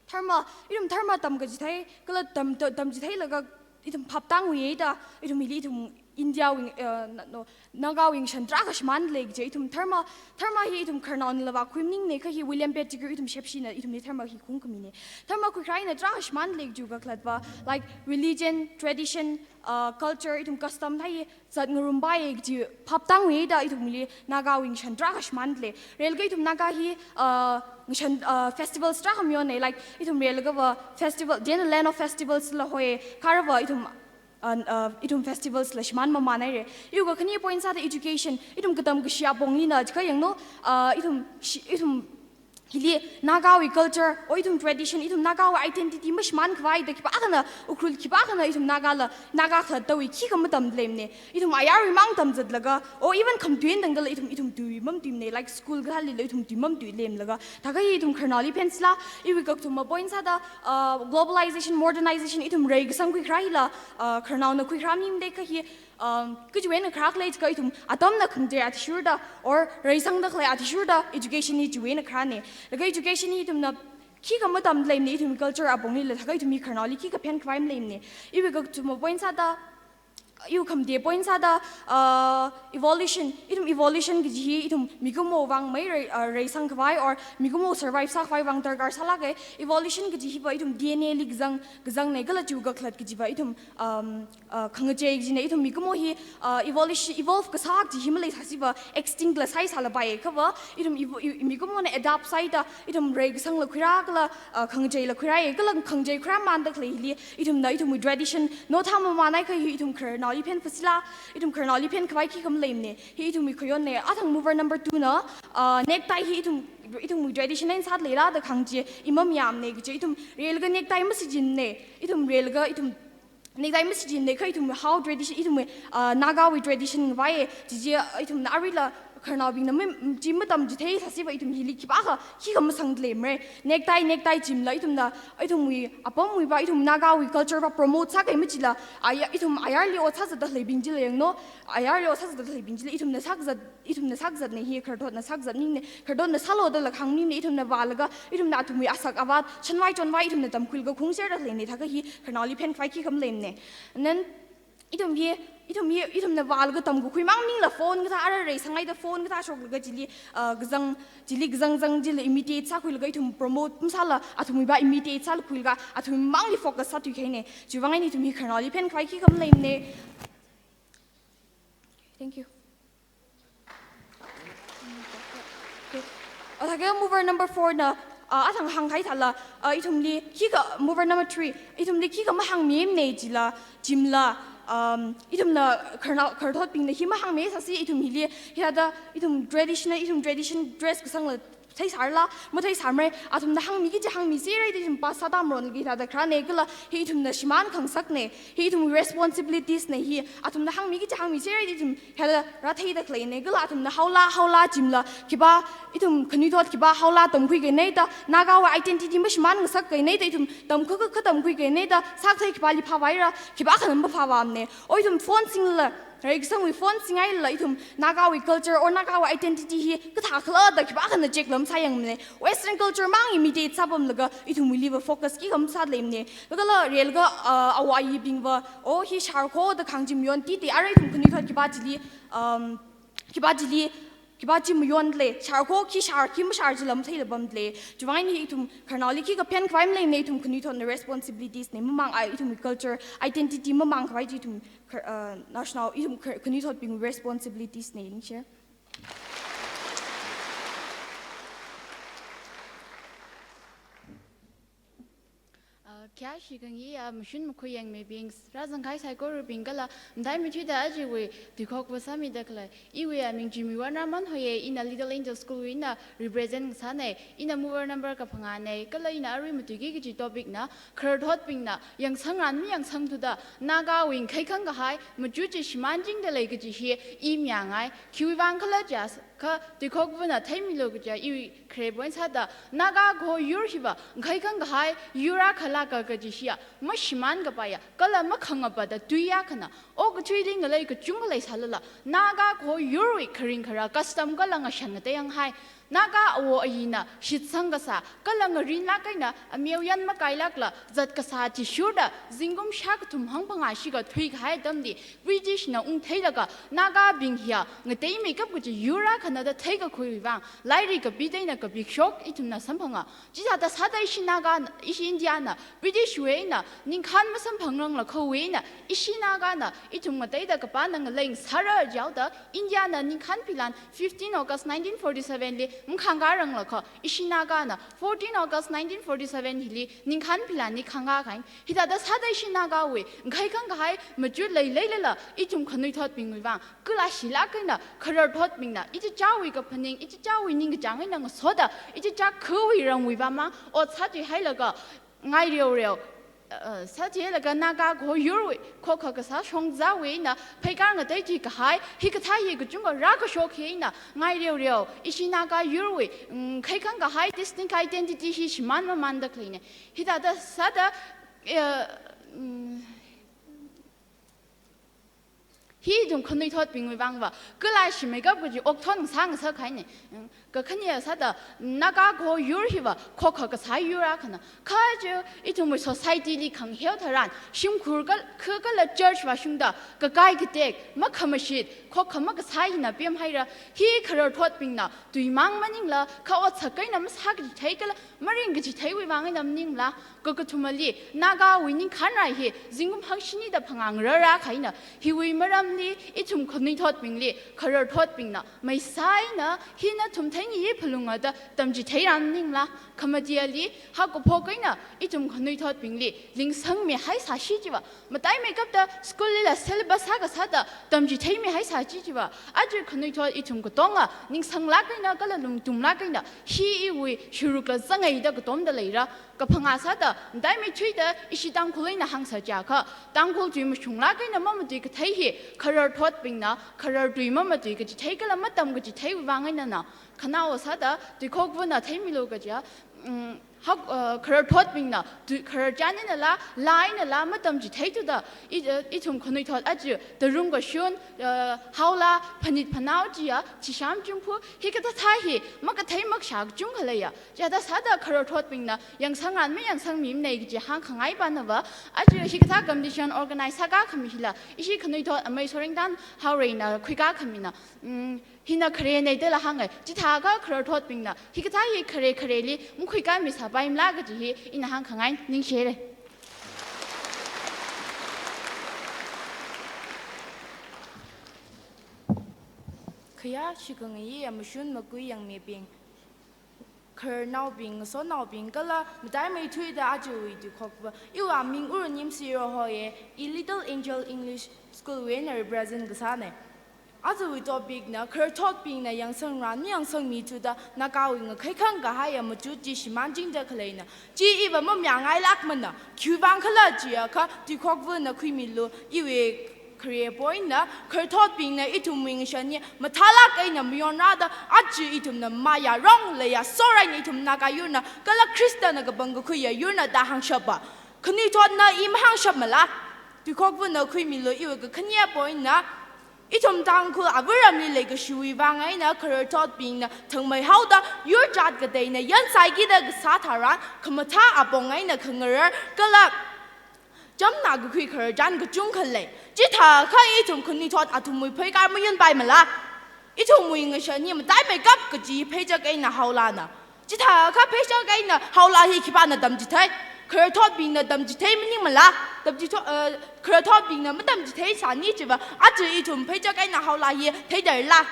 dharma, ithum dharma tamkachithei, kala tam, tam, tamchitheilaga ithum phaptāngwui eina, ithum hili ithum India wui, uh, na-, no, Nagawui ngashan tarākha shimānda lei kaje, ithum dharma, dharma hi ithum khararnaonala vākhui maningne, kha hi William Pettigrew ithum shepshina, ithumli dharma hi khungkhamine. Dharma khuikharā eina tarākha shimānda lei kaji kakhalatva, like religion, tradition, uh, culture, ithum custom thā hi zatngarumpaiye kaji phaptāngwui eina ithumli Nagawui ngashan tarākha shimānda lei. Relakha ithum Naga hi, uh, ngashan, uh, festivals tarākha mayonne, like ithum relakha va festival, then a land of festivals la hoi, kharava ithum uh, uh, ithum festivals la shimān mamānhaire. Iwui kakhane point sāda education, ithum katam kashi apongli na, chiakha yangno, uh, ithum shi-, ithum hili Nagawui culture, o ithum tradition, ithum Nagawui identity mashimānkhavai da khipākhana, Ukhrul khipākhana ithum Nagala, Naga khalattawui khikha matamda leimane. Ithum ayarwui mang tamzatlaga, o even khamatui eina tangdala ithum, ithum tui mamatuimane, like school kathālila ithum tui mamatuilemlaga. Thākha hi ithum khararnaoli phensila, iwui kathuma point sāda, uh, globalization, modernization, ithum reikasang khuikharā hila, uh, khararnaona khuikharā maningde kha hi, um, kachiwui eina kharā khalei chiakha ithum atamna khangachei athishurda, or reisangda khalei athishurda, education hi chiwui eina kharāne. Laga education hi ithumna khikha matamda leimane, ithum culture aponglila, thākha ithum hi khararnaoli khikha phenkhavai maleimane. Iwui kathuma point sāda, iwui khamate point sāda, uh, evolution, ithum evolution kaji hi ithum mikumo vang mei rei, uh, reisangkhavai or mikumo survive sākhavai vang darkar sālāke. Evolution kaji hiva ithum D N A li kazang, kazangne kala chiwui kakhalat kajiva ithum, um, uh, khangachei kajine, ithum mikumo hi, uh, evolution, evolve kasā kaji hi maleisāsiva extinct la sāi sālapaiye, khava ithum evo-, i-, mikumona adapt sāhaida, ithum reikasangla khuirā kala, uh, khangacheila khuirāye, kala khangachei khuirāmanda khalei hili, ithumna ithumwui tradition, no thā mamānhai kha hi ithum khararnaoli phenphasila, ithum khararnaoli phenkhavai khikha maleimane, hi ithumwui khayonne, athang mover number two na, uh, necktie hi ithum, ithumwui tradition eina sāda leila da khangachei, i mamayāmane kaje, ithum relaga necktie masichingmane, ithum relaga ithum necktie masichingmane kha ithum how tradition, ithum, uh, Nagawui tradition ngavaiye, chichi, uh, ithumna aruila khararnaobingna mi, chi matamchithei sāsiva ithum hili khipākha, khikha masangda leimare. Necktie, necktie chingla ithumna, ithumwui apamwuiva, ithum Nagawui culture va promote sākahai machila, aya, ithum ayarli ot sāzatda khaleibing chila yangno, ayarli ot sāzatda khaleibing chila, ithumna sākazat, ithumna sākazatne hi, khararthotna sākazat maningne, khararthotna sālu dala khang maningne, ithumna vālaga, ithumna athumwui asak avat, shanvai chonvai ithumna tamkhuilaga khungserda khaleine, thākha hi khararnaoli phenkhavai khikha maleimane. And then, ithum hi, ithum hi, ithumna vālaga tamkakhui mang maningla phone kathā ara reisanghaida phone kathā shoklaga chili, uh, kazang, chili kazang zang chili imitate sākhuilaga ithum promote masāla, athumwuiva imitate sālakhuilaga, athum mangli focus sāthuikahaine. Chiwui vang eina ithum hi khararnaoli phenkhavai khikha maleimane. Thank you. Thākha mover number four na, uh, athang hāngkahai thāla, uh, ithumli khikha, mover number three, ithumli khikha mahāngmimane chila, chimla, um, ithumna khararnao, khararthotbingna hi mahāngmi sāsi, ithum hili, hithāda, ithum traditional, ithum tradition dress kasangla theisārala, matheisārmare, athumna hāngmiki kaji hāngmiserhaida ithum pass sāda maronlaga hithāda kharāne kala, hi ithumna shimānkhangasakne, hi ithum responsibilities ne hi, athumna hāngmiki kaji hāngmiserhaida ithum hithāda rātheida khaleine kala, athumna haola, haola chimla, khipā, ithum khanuithot khipā haola tamkhuikahaine da, Nagawui identity mashimānngasak kahaine da, ithum tamkha, kha, kha tamkhuikahaine da, sākathei khipāli phāvāhaira, khipākhana maphāvāmane. O ithum phone singla, Rai kasangwui phone singailala ithum Nagawui culture or Nagawui identity hi kathā khala da khipākhana check lam sāyangmane. Western culture mang imitate sāpamlaga ithumwuiliva focus khikha masāleimane. Kala relga, uh, awo ayibingva, oh, hi sharkho da khangachee mayon tite, ara ithum khanuithot khipā chili, um, khipā chili, khipā chi mayonle, sharkho khi shar, khi mashar chila matheila pamle. Chiwuivang hi ithum khararnaoli khikha phenkhavai maleimane, ithum khanuithotna responsibilities ne, mamang ai ithum culture, identity mamangkhavai chi ithum khar-, uh, national, ithum khar-, khanuithotbing responsibilities ne, ningshi. Uh, khayāshi khangayi, uh, mashun makhui yangmibing, rāzangkahai saikorabing kala, mataimei thuida ajawui tuikhokva sāmida khalei, iwui aming Jimmy Warna Manhoye, ina Little Angel School wui ina represent sāne, ina mover number kaphangāne, kala ina arui matuiki kaji topic na, khararthotbingna yangsangran mayangsangthuda, Nagawui ngkhaikhang kahai machut chi shimānchingda lei kaji hi i mayāngai. Khiwuivang khala jiakha, tuikhokvana theimilu kaja iwui khare point sāda, Naga kaho yur hiva ngkhaikhang kahai yur akhala ka kaji hiya mashimān kapaiya, kala makhangapa da tui akhana. Okathuili ngalei kachungkha leisālala, Naga kaho yurwui kharing khara custom kala ngashan ngatei yanghai, Naga awo ayina shitsang kasā, kala ngarinlāk eina ameo yan makailākla zat kasā athishurda, zingkum shākathum hangphangā shikathui kahai atamli British na ungtheilaga, Nagabing hiya ngateimeikap kaji yur akhana da theikakhuiwui vang, lairik kapida eina kapikashok ithumna samphanga. Chithāda sāda ishi Naga, ishi India na British wui eina ningkhān masamphangranglakha wui eina, ishi Naga na ithum ngateida kapāna ngalei ngasāra jihaoda, India na ningkhān philan fifteen August nineteen forty-seven li makhangkāranglakha, ishi Naga na fourteen August nineteen forty-seven hili ningkhān philan ni khangkākahaina. Hithāda sāda ishi Nagawui ngkhaikhang kahai machut leileilala, ithum khanuithotbingwui vang kalāshilāk eina khararthotbingna ichichāwui kaphaning, ichichāwui ningkachāng eina ngasoda, ichichā khawui ramwui vang mang ot sāthuihailaga, ngaireoreo, uh, sāthuihailaga Naga kaho yurwui khokha kasā shongzawui eina pheikar ngateithui kahai, hikathā hi kachungkha rākashok hi eina ngaireoreo, ishi Naga yurwui, mm, ngkhaikhang kahai distinct identity hi shimān mamānda khaleine. Hithāda sāda, uh, mm, hi ithum khanuithotbingwui vangva kalāshimeikap kaji okthon sāngasakhaine. Mm, kakhane sāda, Naga kaho yur hiva khokha kasā yur akhana. Kha chi ithumwui society li khangaheo tharan, shimkhur kal-, kha kala church vāshungda kakai katek, makhamashit, khokha makasā hina pemhaira. Hi khararthotbingna tuimang maningla, kha otsak eina masā kachithei kala maring kachitheiwui vang eina maningla, kakathumali, Nagawui ningkhān rai hi zingkum hangshinida phangā ngarāra kahaina. Hiwui maramli, ithum khanuithotbingli khararthotbingna maisai eina, hina thumthei ngi phalunga da tamchitheiran maningla, khamatiali, haokaphok eina ithum khanuithotbingli lingsangmihaisāshi chiva, mataimeikapta school lila syllabus sākasāda tamchitheimihaisāshi chiva, aja khanuithot ithum katonga ningsanglāk eina kala lungtumlāk eina, hi iwui shurukla zangai da katomda leira. Kaphangā sāda, mataimeithuida ishi Tangkhul eina hāngsa chiakha, Tangkhul tui mashunglāk eina mamatui kathei hi khararthotbingna kharar tui mamatui kachithei kala matam kachitheiwui vang einana. Khanao sāda, tuikhokvana theimilu kaja, mm, hak, uh, khararthotbingna tui khararchan einala, laa einala matamchitheithuda, i, uh, ithum khanuithot aja tarung kashun, uh, haola, phanit phanao chiya, chisham chungphu, hikathā hi makathei makashā kachungkha leiya. Chithāda sāda khararthotbingna yangsangran mayangsangmimane kaji hāngkhangai panava, aja hikathā competition organize sākā khami hila, ishi khanuithot amei Sorengtan Haoreina khuikā khamina, mm, hina kharene dala hāngai. Chithākha khararthotbingna hikathā hi khare khareli makhuikāmisāpaimala kaji hi ina hāngkhangai, ningshire. Khayāshi khangayi amashun makhui yangmibing, khararnaobing, ngasotnaobing kala mataimeithuida ajawui tuikhokva, iwui aming Ur Nimsi Rohoye, i Little Angel English School wui eina represent kasāne. Ajawui topic na khararthotbingna yangsangran mayangsangmithuda Nagawui ngakhaikang kahaiya machut chi shimānchingda khaleina. Chi iva mamayāngailākmana. Khiwuivang khala chiakha tuikhokvana khuimilu, iwui khare point na, khararthotbingna ithumwui ngashan hi mathālāk eina mayonrāda, aja ithumna mayārong leiya, soraina ithum Naga yurna, kala Khristana kapangkakhuiya yurna da hāngshapa. Khanuithotna i mahāngshapmala. Tuikhokvana khuimilu, iwui kakhane point na, Ithum Tangkhul avāramli leikashiwui vang eina khararthotbingna thangmeihaoda yur jat kateina yansai kida kasā tharan khamathā apong eina khangarar kala chamna kakhui khararchan kachungkha lei. Chithākha ithum khanuithot athumwui pheikar mayunpaimala? Ithumwui ngashan hi mataimeikap kaji pheichak eina haolana. Chithākha pheichak eina haola hi khipāna tamchithei? Khararthotbingna tamchithei maningmala? Tamchitho-, eh, khararthotbingna matamchitheisāni chiva, aja ithum pheichak eina haola hi theidalala?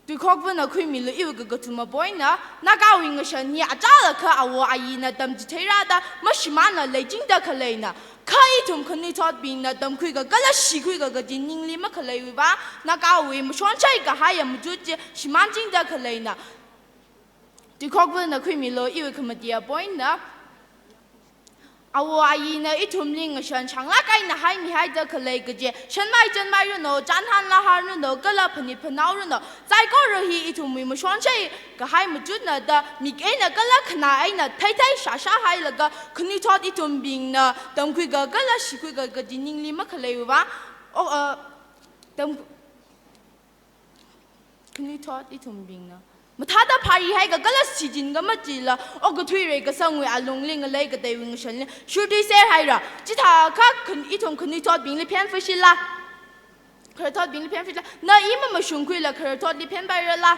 Tuikhokvana khuimilu iwui kakathuma pointna, Nagawui ngashan hi achālakha awo ayina tamchitheirada mashimānla leichingda khaleina. Kha ithum khanuithotbingna tamkhuika kala shikhuika kaji ningli makhaleiwui vang, Nagawui mashonshai kahaiya machut chi shimānchingda khaleina. Tuikhokvana khuimilu iwui khamatiya pointna, awo ayina ithumli ngashan shanglāk eina haimihaida khalei kaji, shanmai chanmai runo, chānhan lahar runo, kala phanit phanao runo, saikora hi ithumwui mashonshai kahai machutna da mik eina kala khanā eina theithei shāshāhailaga, khanuithot ithumbingna tamkhuika kala shikhuika kaji ningli makhaleiwui vang, o, uh, tam-, khanuithot ithumbingna mathāda pharihaika kala shichinka machila, okathui reikasangwui alungli ngalei kateiwui ngashanli shurthuiserhaira. Chithākha khan-, ithum khanuithotbingli phenfashila? Khararthotbingli phenfashila? Na i mamashungkhuila khararthotli phenpairala?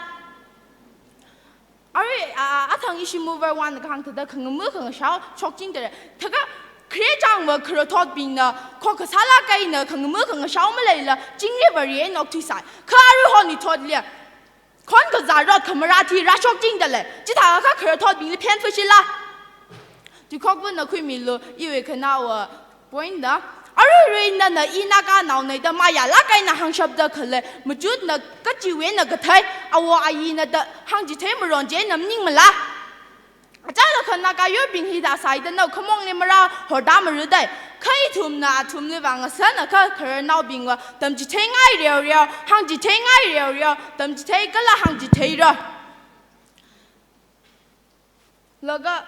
Arui, a, a, athang ishi mover one kahāng thāda khangamu khangashao shokchingdalei. Thākha khare changva khararthotbingna khokkha sālāk eina khangamu khangashao maleila, chingri vāri eina okthuisai. Kha arui honuithotli khon kazā rot khamara thi rāshokchingdalei. Chithākha khararthotbingli phenfashila? Tuikhokvana khuimilu iwui khanaowa pointna, aruirui nana i Naganaonei da mayālāk eina hāngshapda khalei machutna kachiwui eina kathei, awo ayina da hāngchithei maron chieina maningmala? Achālakha Naga yurbing hi tāsai da nao khamongli marā horda marudai. Kha ithumna athumli vang ngasānakha khararnaobingva tamchitheingai reoreo, hāngchitheingai reoreo, tamchithei kala hāngchitheira. Laga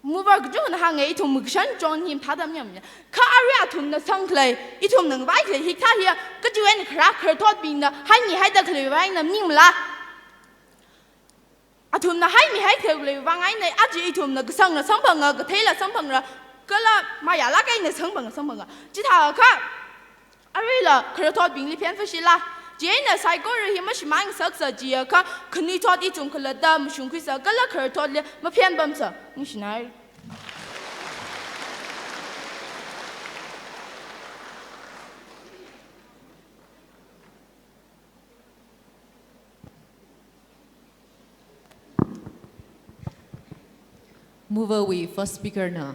mover kachungana hānga, ithum kashan chon hi mathāda mayāmana. Kha arui athumna sangkhalei, ithumna ngavaikhalei hikathā hiya kachiwui eina kharā khararthotbingna haimihaida khaleiwui vang eina maningmala? Athumna haimihai khaleiwui vang eina aja ithumna kasangra samphanga, katheila samphangra, kala mayālāk eina samphanga, samphanga. Chithākha aruila khararthotbingli phenfashila? Chieina saikora hi mashimānngasaksa jiakha khanuithot ithum khalatta mashungkhuisa kala khararthotli maphenpamsa. Ningshinai. Mover wui first speaker na.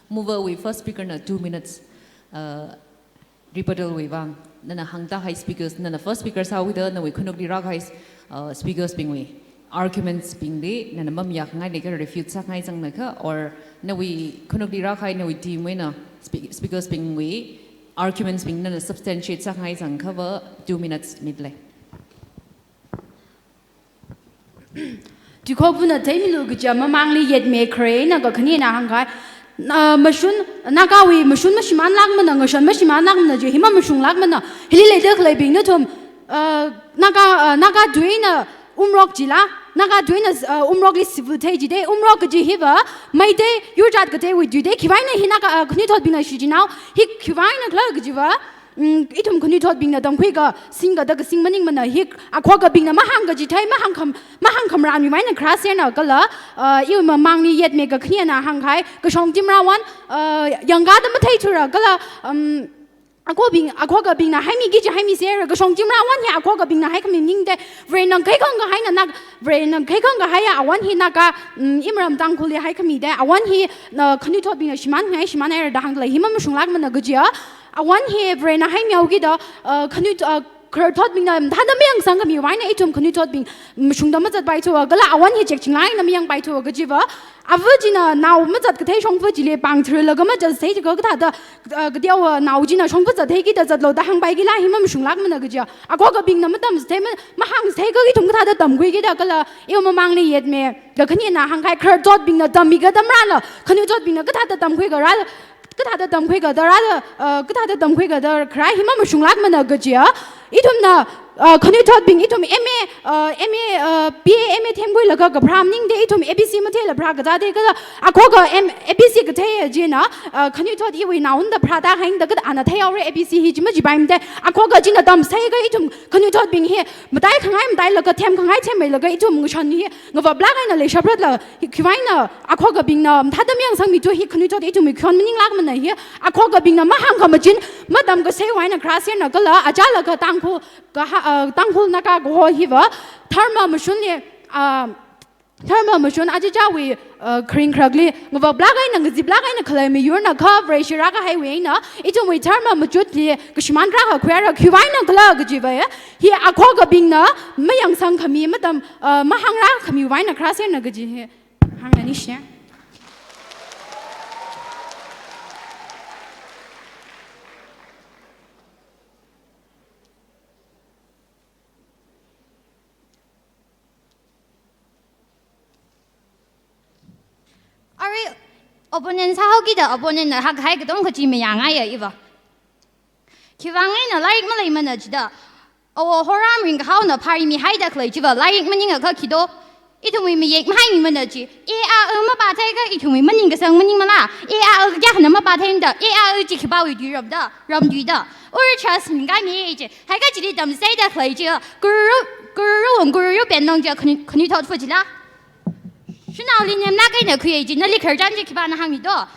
Mover wui first speaker na two minutes, uh, rebuttal wui vang. Nana hāngda hai speakers, nana first speaker sāwuida nawui khanukli rākahai, uh, speakers bingwui arguments bingli nana mamayākhangai leikha, refute sāngai zangnakha, or nawui khanukli rākahai nawui team wuina spe-, speakers bingwui arguments bing nana substantiate sāngai zangkhava two minutes mitlei. Tuikhokvana theimilu kaja mamangli yetme khare eina kakhanina hāngkahai, ah, mashun, Nagawui mashun mashimānlākmana, ngashan mashimānlākmana, chi hi mamashunglākmana. Hili leida khaleibing nathum, ah, Naga, ah, Naga tuina umrok chila, Naga tuina, ah, umrokli sivu thei jide, umrok kaji hiva Meitei yurjat kateiwui tuide, khiwui eina hi Naga, ah, khanuithotbingna shichinhao, hi khiwui eina khala kajiva, mm, ithum khanuithotbingna tamkhuika, singka da kasing maningmana, hi akhokabingna mahāngkachithei, mahāngkham, mahāngkhamranwui vang eina kharā serna kala, uh, iwui mamangli yetme kakhanina hāngkahai, kashong timra one, uh, yangkada matheithura kala, um, akhobing, akhokabingna haimiki kaji haimi sera, kashong timra one hi akhokabingna haikhami maningde, Varena khaikhong kahaina Nag-, Varena khaikhong kahaiya awan hi Naga, um, imaram Tangkhulli haikhami de, awan hi, uh, khanuithotbingna shimānngai, shimānhaira da hāngdalei, hi mamashunglākmana kajiya, awan hi Varena haimihaokida, uh, khanuit-, uh, khararthotbingna mathāda mayangsangkhamiwui vang eina ithum khanuithotbing mashungda mazatpaithuwa, kala awan hi chekchinglāk eina mayangpaithuwa kajiva, Ava china nao mazat kathei shongfa chili pāng thirlaga mazat thei jiakha kathāda, uh, kateowa nao china shongfa zat theikida zatlo da hāngpaiki la hi mamashunglākmana kaja. Akhokabingna matamthei ma, mahāngthei kha ithum kathāda tamkhuikida kala iwui mamangli yet me. Kakhanina hāngkahai khararthotbingna tammiga tamrāla, khanuithotbingna kathāda tamkhuiga rāla, kathāda tamkhuiga da rāla, uh, kathāda tamkhuiga da kharā hi mamashunglākmana kaja. Ithumna, uh, khanuithotbing ithum M A, uh, M A, uh, B A M A themkhuilaga kapharā maningda ithum A B C matheila pharā kathāda kala akhoka M, A B C kathei china, uh, khanuithot iwui naonda pharāda hāngda kathāda ana theihaora A B C hi chi majipaimada. Akhoka china tamthei kha ithum khanuithotbing hi mataikhangai matailaga themkhangai themmeilaga ithum ngashan hi ngavaplāk eina leishapratla, hi khiwuivangna akhokabingna mathāda mayangsangmitu hi khanuithot ithumwui khon maninglākmana hi. Akhokabingna mahāngkhamachin matamkasei vang eina kharā sena kala achālakha Tangkhul kaha, uh, Tangkhul Naga Kaho hiva dharma mashunli, uh, dharma mashun achichāwui, uh, kharing kharakli ngavaplāk eina ngaziplāk eina khalei miyurna kha Vareshi rākahaiwui eina ithumwui dharma machutli kashimān rākakhuira khiwuivangna khala kajiva ya. Hi akhokabingna mayangsangkhami matam, uh, mahāngrākhamiwui vang eina kharā sena kaji hi hāngna nishne. Arui opponent sāhaokida opponent na hāngkahai katonga chi mayāngaiya iva. Khiwuivang eina lairik maleimana jida. Awo Horam Ringkahaona pharimihaida khalei chiva lairik maningakha khi do. Ithumwui mayek mahaimimana chi. A, a, u mapāthei kha ithumwui maningkasang maningmala. A, a, u kayākhana mapātheimada. A, a, u chi khipāwui tui ramda, ramtuida. Ur chas mingai mi chi. Haikha chili tamchitheida khalei chi. Kuru, kuru, kuru pen nong chi khani, khanuithot fu chila. Shanaoli nemlāk eina khuiya chi, nali khararchan chi khipāna hāngmido.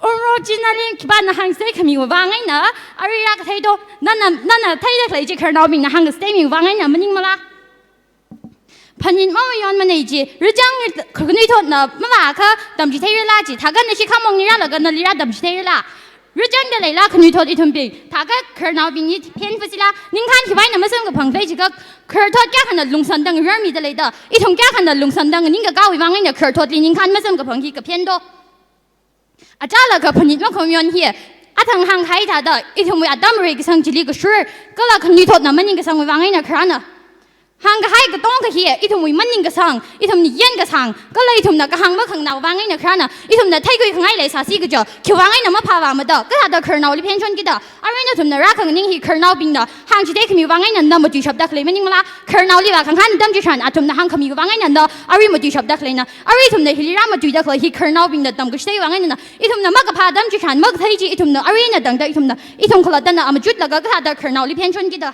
Uro chi nali khipāna hāngchitheikhamivang eina, arui rākathei do, nana, nana theida khalei chi khararnaobingna hāngkachitheimivang eina maningmala. Phanit mamayonmana chi, rachang khanuithotna mavākha tamchitheirala chi, thākha nashi khamongli rālaga nali rātamchitheirala. Rachangda leila khanuithot ithumbing, thākha khararnaobing hi phenfa sila, ningkhān khiwuivangna masamkaphang khalei jiakha, khararthot kayākhana lungsānda ngararmida leida, ithum kayākhana lungsānda nganingkakāwui vang eina khararthotli ningkhān masamkaphang hi kaphen do. Achālakha phanit makhamayon hi, athang hāngkahai thāda, ithumwui atam reikasang chili kashur, kala khanuithotna maningkasangwui vang eina kharāna. Hāngkahai katonga hi, ithumwui maningkasang, ithumna yāngkasang, kala ithumna kahāng makhanganāwui vang eina kharāna, ithumna theikhuikhangai leisāsi kaja, khiwuivang eina maphāvāmada, kathāda khararnaoli phenshon kida, arui nathumna rākhanganing hi khararnaobingna hāngchitheikhamivang eina na matuishapda khalei maningmala, khararnaoliva khangahān tamchitharan athumna hāngkhamiwui vang eina na arui matuishapda khaleina, arui ithumna hili rāmatuida khalei hi khararnaobingna tamkachitheiwui vang eina na, ithumna makaphā tamchitharan makathei chi ithumna arui eina tangda ithumna, ithum khalattana amachutlaga kathāda khararnaoli phenshon kida.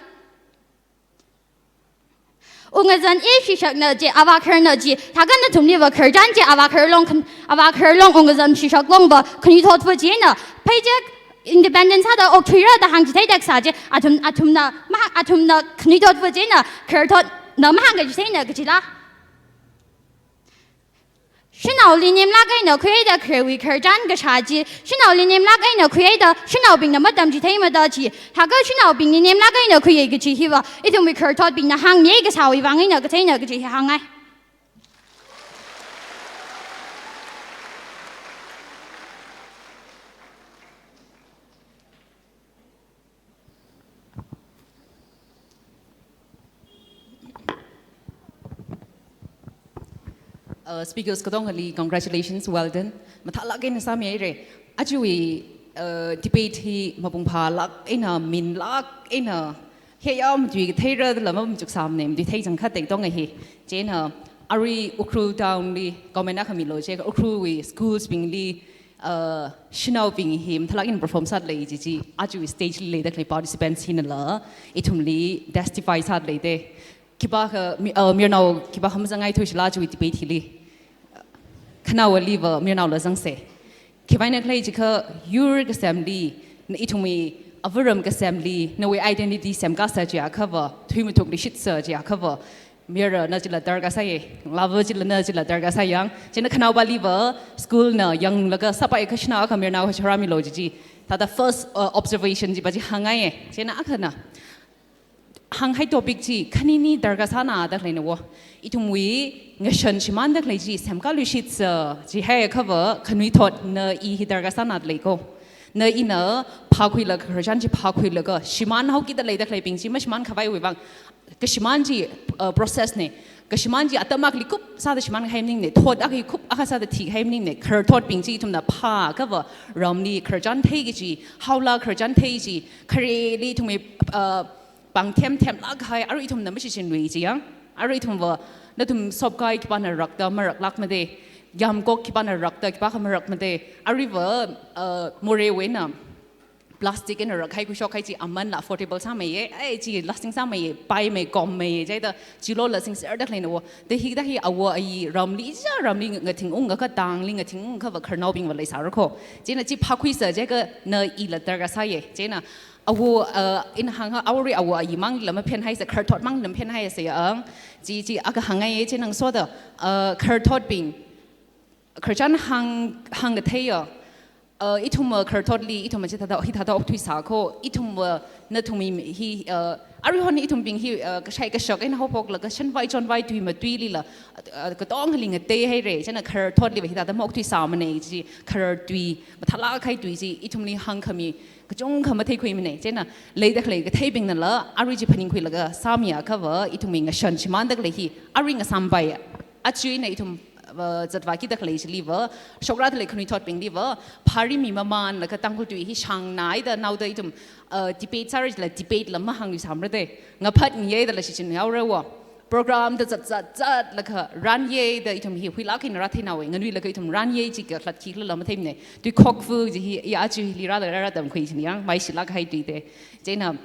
Ungkazan i shishakna chi, avākhararna chi, thākha nathumliva khararchan chi, avākharar long khan-, avākharar long ungkazan shishak longva khanuithot fu china, pheichek independence sāda okthuira da hāngchitheida kasā chi, athum, athumna, ma, athumna khanuithot fu china, khararthotna mahāngkachitheina kajila. Shanaoli nemlāk eina khuihaida kharewui khararchan kashā chi, shanaoli nemlāk eina khuihaida, shanaobingna matamchitheimada chi, thākha shanaobingli nemlāk eina khuiya kaji hiva, ithumwui khararthotbingna hāngmi kasāwui vang eina katheina kaji hi hāngngai. Uh, speakers katongali, congratulations, well done. Mathālāk eina sāmihaira. Ajawui, uh, debate hi mapung phālāk eina, minlāk eina, heya matuikatheira da la machuk sāmana, matuithei changkhat katonga hi. Chieina, arui Ukhrul town li comment akha milo, chiakha Ukhrulwui schools bingli, uh, shanaobing hi mathālāk eina perform sāda lei chi chi, ajawui stage li leida khalei participants hinala, ithumli testify sāda leida. Khipākha, mi-, uh, mayarnao khipākha mazangngaithuishila ajawui debate hili. Khanaowaliva mayarnaola zangsa. Khiwuivang eina khala jiakha yur kasemli, na ithumwui avaram kasemli, nawui identity semkasā chiakhava, thuimathukluishitsa chiakhava, mayarna chila darkar sāya, lava chila na chila darkar sāya. Chieina khanaopaliva school na yanglaga sāpai kha shanao akha mayarnao akha chara milo chi chi. Thāda first, uh, observation chiva chi hāngngaiya. Chieina akhana, hānghai topic chi khanini darkar sāna da khaleina wo. Ithumwui ngashan shimānda khalei chi semkāluishitsa, chihaiakhava khanuithotna i hi darkar sāna da leiko. Na ina phākhuilaga, khararchan chi phākhuilaga shimānhaokida leida khaleibing chi mashimānkhavaiwui vang, kashimān chi, uh, process na. Kashimān chi atam akhali kup sāda shimānkahai maningna, thot akha kup akha sāda thikahai maningna. Khararthotbing chi ithumna phāakhava ramli khararchan thei kaji, haola khararchan thei kaji, khareli ithumwui, uh, pāng themthem lākkahai, arui ithumna mashichinlui chi yang. Arui ithumva, nathum sopkai khipāna rakta maraklākmade, yamkok khipāna rakta khipākha marakmade, aruiva, uh, morewui eina plastic eina rakhai khuishokhai chi amanla affordable sāmeiya, ai chi lasting sāmeiya, paimei, kommeiya, chieina chilo la singserda khaleina wo. Da hikathā hi awo ayi ramli ja, ramli ngathingungakha tangli ngathingungakha va khararnaobingva leisāra ko. Chieina chi phākhuisa, chieina na ila darkar sāya. Chieina awo, uh, ina hāngha, arui awo ayi mangla maphenhaisa, khararthot mangla maphenhaisa yang. Chi, chi akha hāngngaiya, chieina ngasoda, uh, khararthotbing khararchan hāng, hāngkatheiya. Uh, ithumva khararthotli, ithumva chithāda, hithāda okthuisā ko, ithumva nathumwui hi, uh, aruihon ithumbing hi, uh, kashai kashak eina haophoklaga shanvai chonvai tui matuilila, uh, katongali ngateihaira. Chieina khararthotliva hithāda maokthuisāmana chi, kharar tui, mathālākkahai tui chi ithumli hāngkhami kachungkha matheikhuimana. Chieina leida khalei katheibingnala arui chi phaningkhuilaga sāmiakhava ithumwui ngashan shimānda khalei hi arui ngasampaiya. Aja eina ithum, uh, zatvākida khalei chiliva, shokrāda khalei khanuithotbingliva, phāri mi mamānlaga Tangkhul tui hi shāngnaida naoda ithum, uh, debate sāra jila debate la mahāngluisāmara de. Ngaphatngayeida la shichinhaora wo. Program da zat zat zatlaga rānyeida ithum hi huilāk eina rātheinaowa, nganuilaga ithum rānye chi kakhalat khikhala matheimana. Tuikhokva chi hi, i aja hili rāda rāda tamkhui china yang, maishilākkahai tui de. Chieina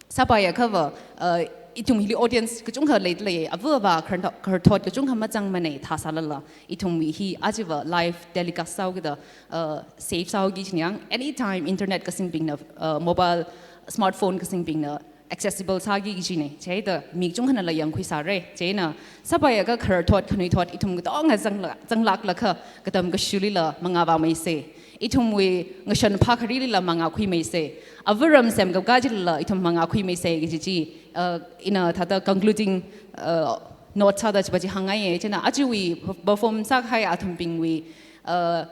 sāpaiakhava, uh, ithum hili audience kachungkha leida lei, ava avā kharartho-, khararthot kachungkha mazangmana thāsālala, ithumwui hi ajava live telecast sāhaokida, uh, save sāhaoki china yang, anytime internet kasingbingna, uh, mobile, smartphone kasingbingna accessible sāki kajina. Chieina mi kachungkhanala yangkhuisāra. Chieina sāpaiakha khararthot, khanuithot ithum katonga zangla-, zanglāklaga katam kashulila mangā vāmeisa. Ithumwui ngashan phākharilila mangā khuimeisa. Ava ram semkapkā chilila ithum mangā khuimeisa kaji chi, uh, ina thāda concluding, uh, note sāda chiva chi hāngngaiya. Chieina ajawui perform sākahai athumbingwui, uh,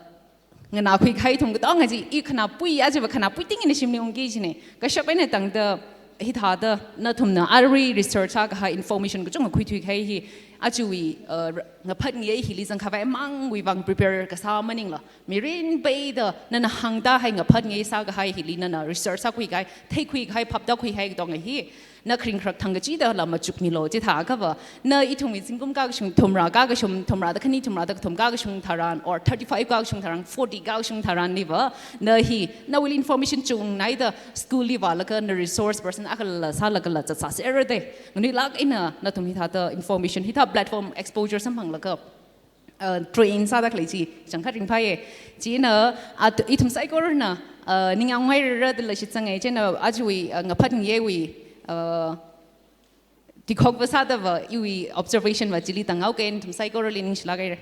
nganākhuikahai ithum katonga chi, i khanāpui, ajava khanāpui ting eina shimli ungki china. Kashap eina tangda hithāda nathumna arui research sākahai information kachungkha khuithuikahai hi, ajawui, uh, ngaphatngayei hili zangkhavai mangwui vang prepare kasā maningla, mirin peida nana hāngda hai ngaphatngayei sākahai hili nana research sākhuikahai, theikhuikahai, phaptākhuikahai katonga hi na kharing kharak thang kachidala machukmilu. Chithāakhava, na ithumwui zingkum kakashung, thumrā kakashung, thumrāda khani, thumrāda kathum kakashung tharan, or thirty-five kakashung tharan, forty kakashung tharanliva, na hi, nawuili information chungnaida school li vālaga na resource person akhala sālagala zatsāsera de. Nganuilāk eina nathum hithāda information, hithā platform exposure samphanglaga, uh, train sāda khalei chi changkhat ringphāya. Chieina, at-, ithum saikorana, uh, ningyāng hairara dala shitsanga. Chieina ajawui, uh, ngaphatngayeiwui, uh, tuikhokva sādava iwui observation va chili tānghaoka, ithum saikorali ningshilāk haira.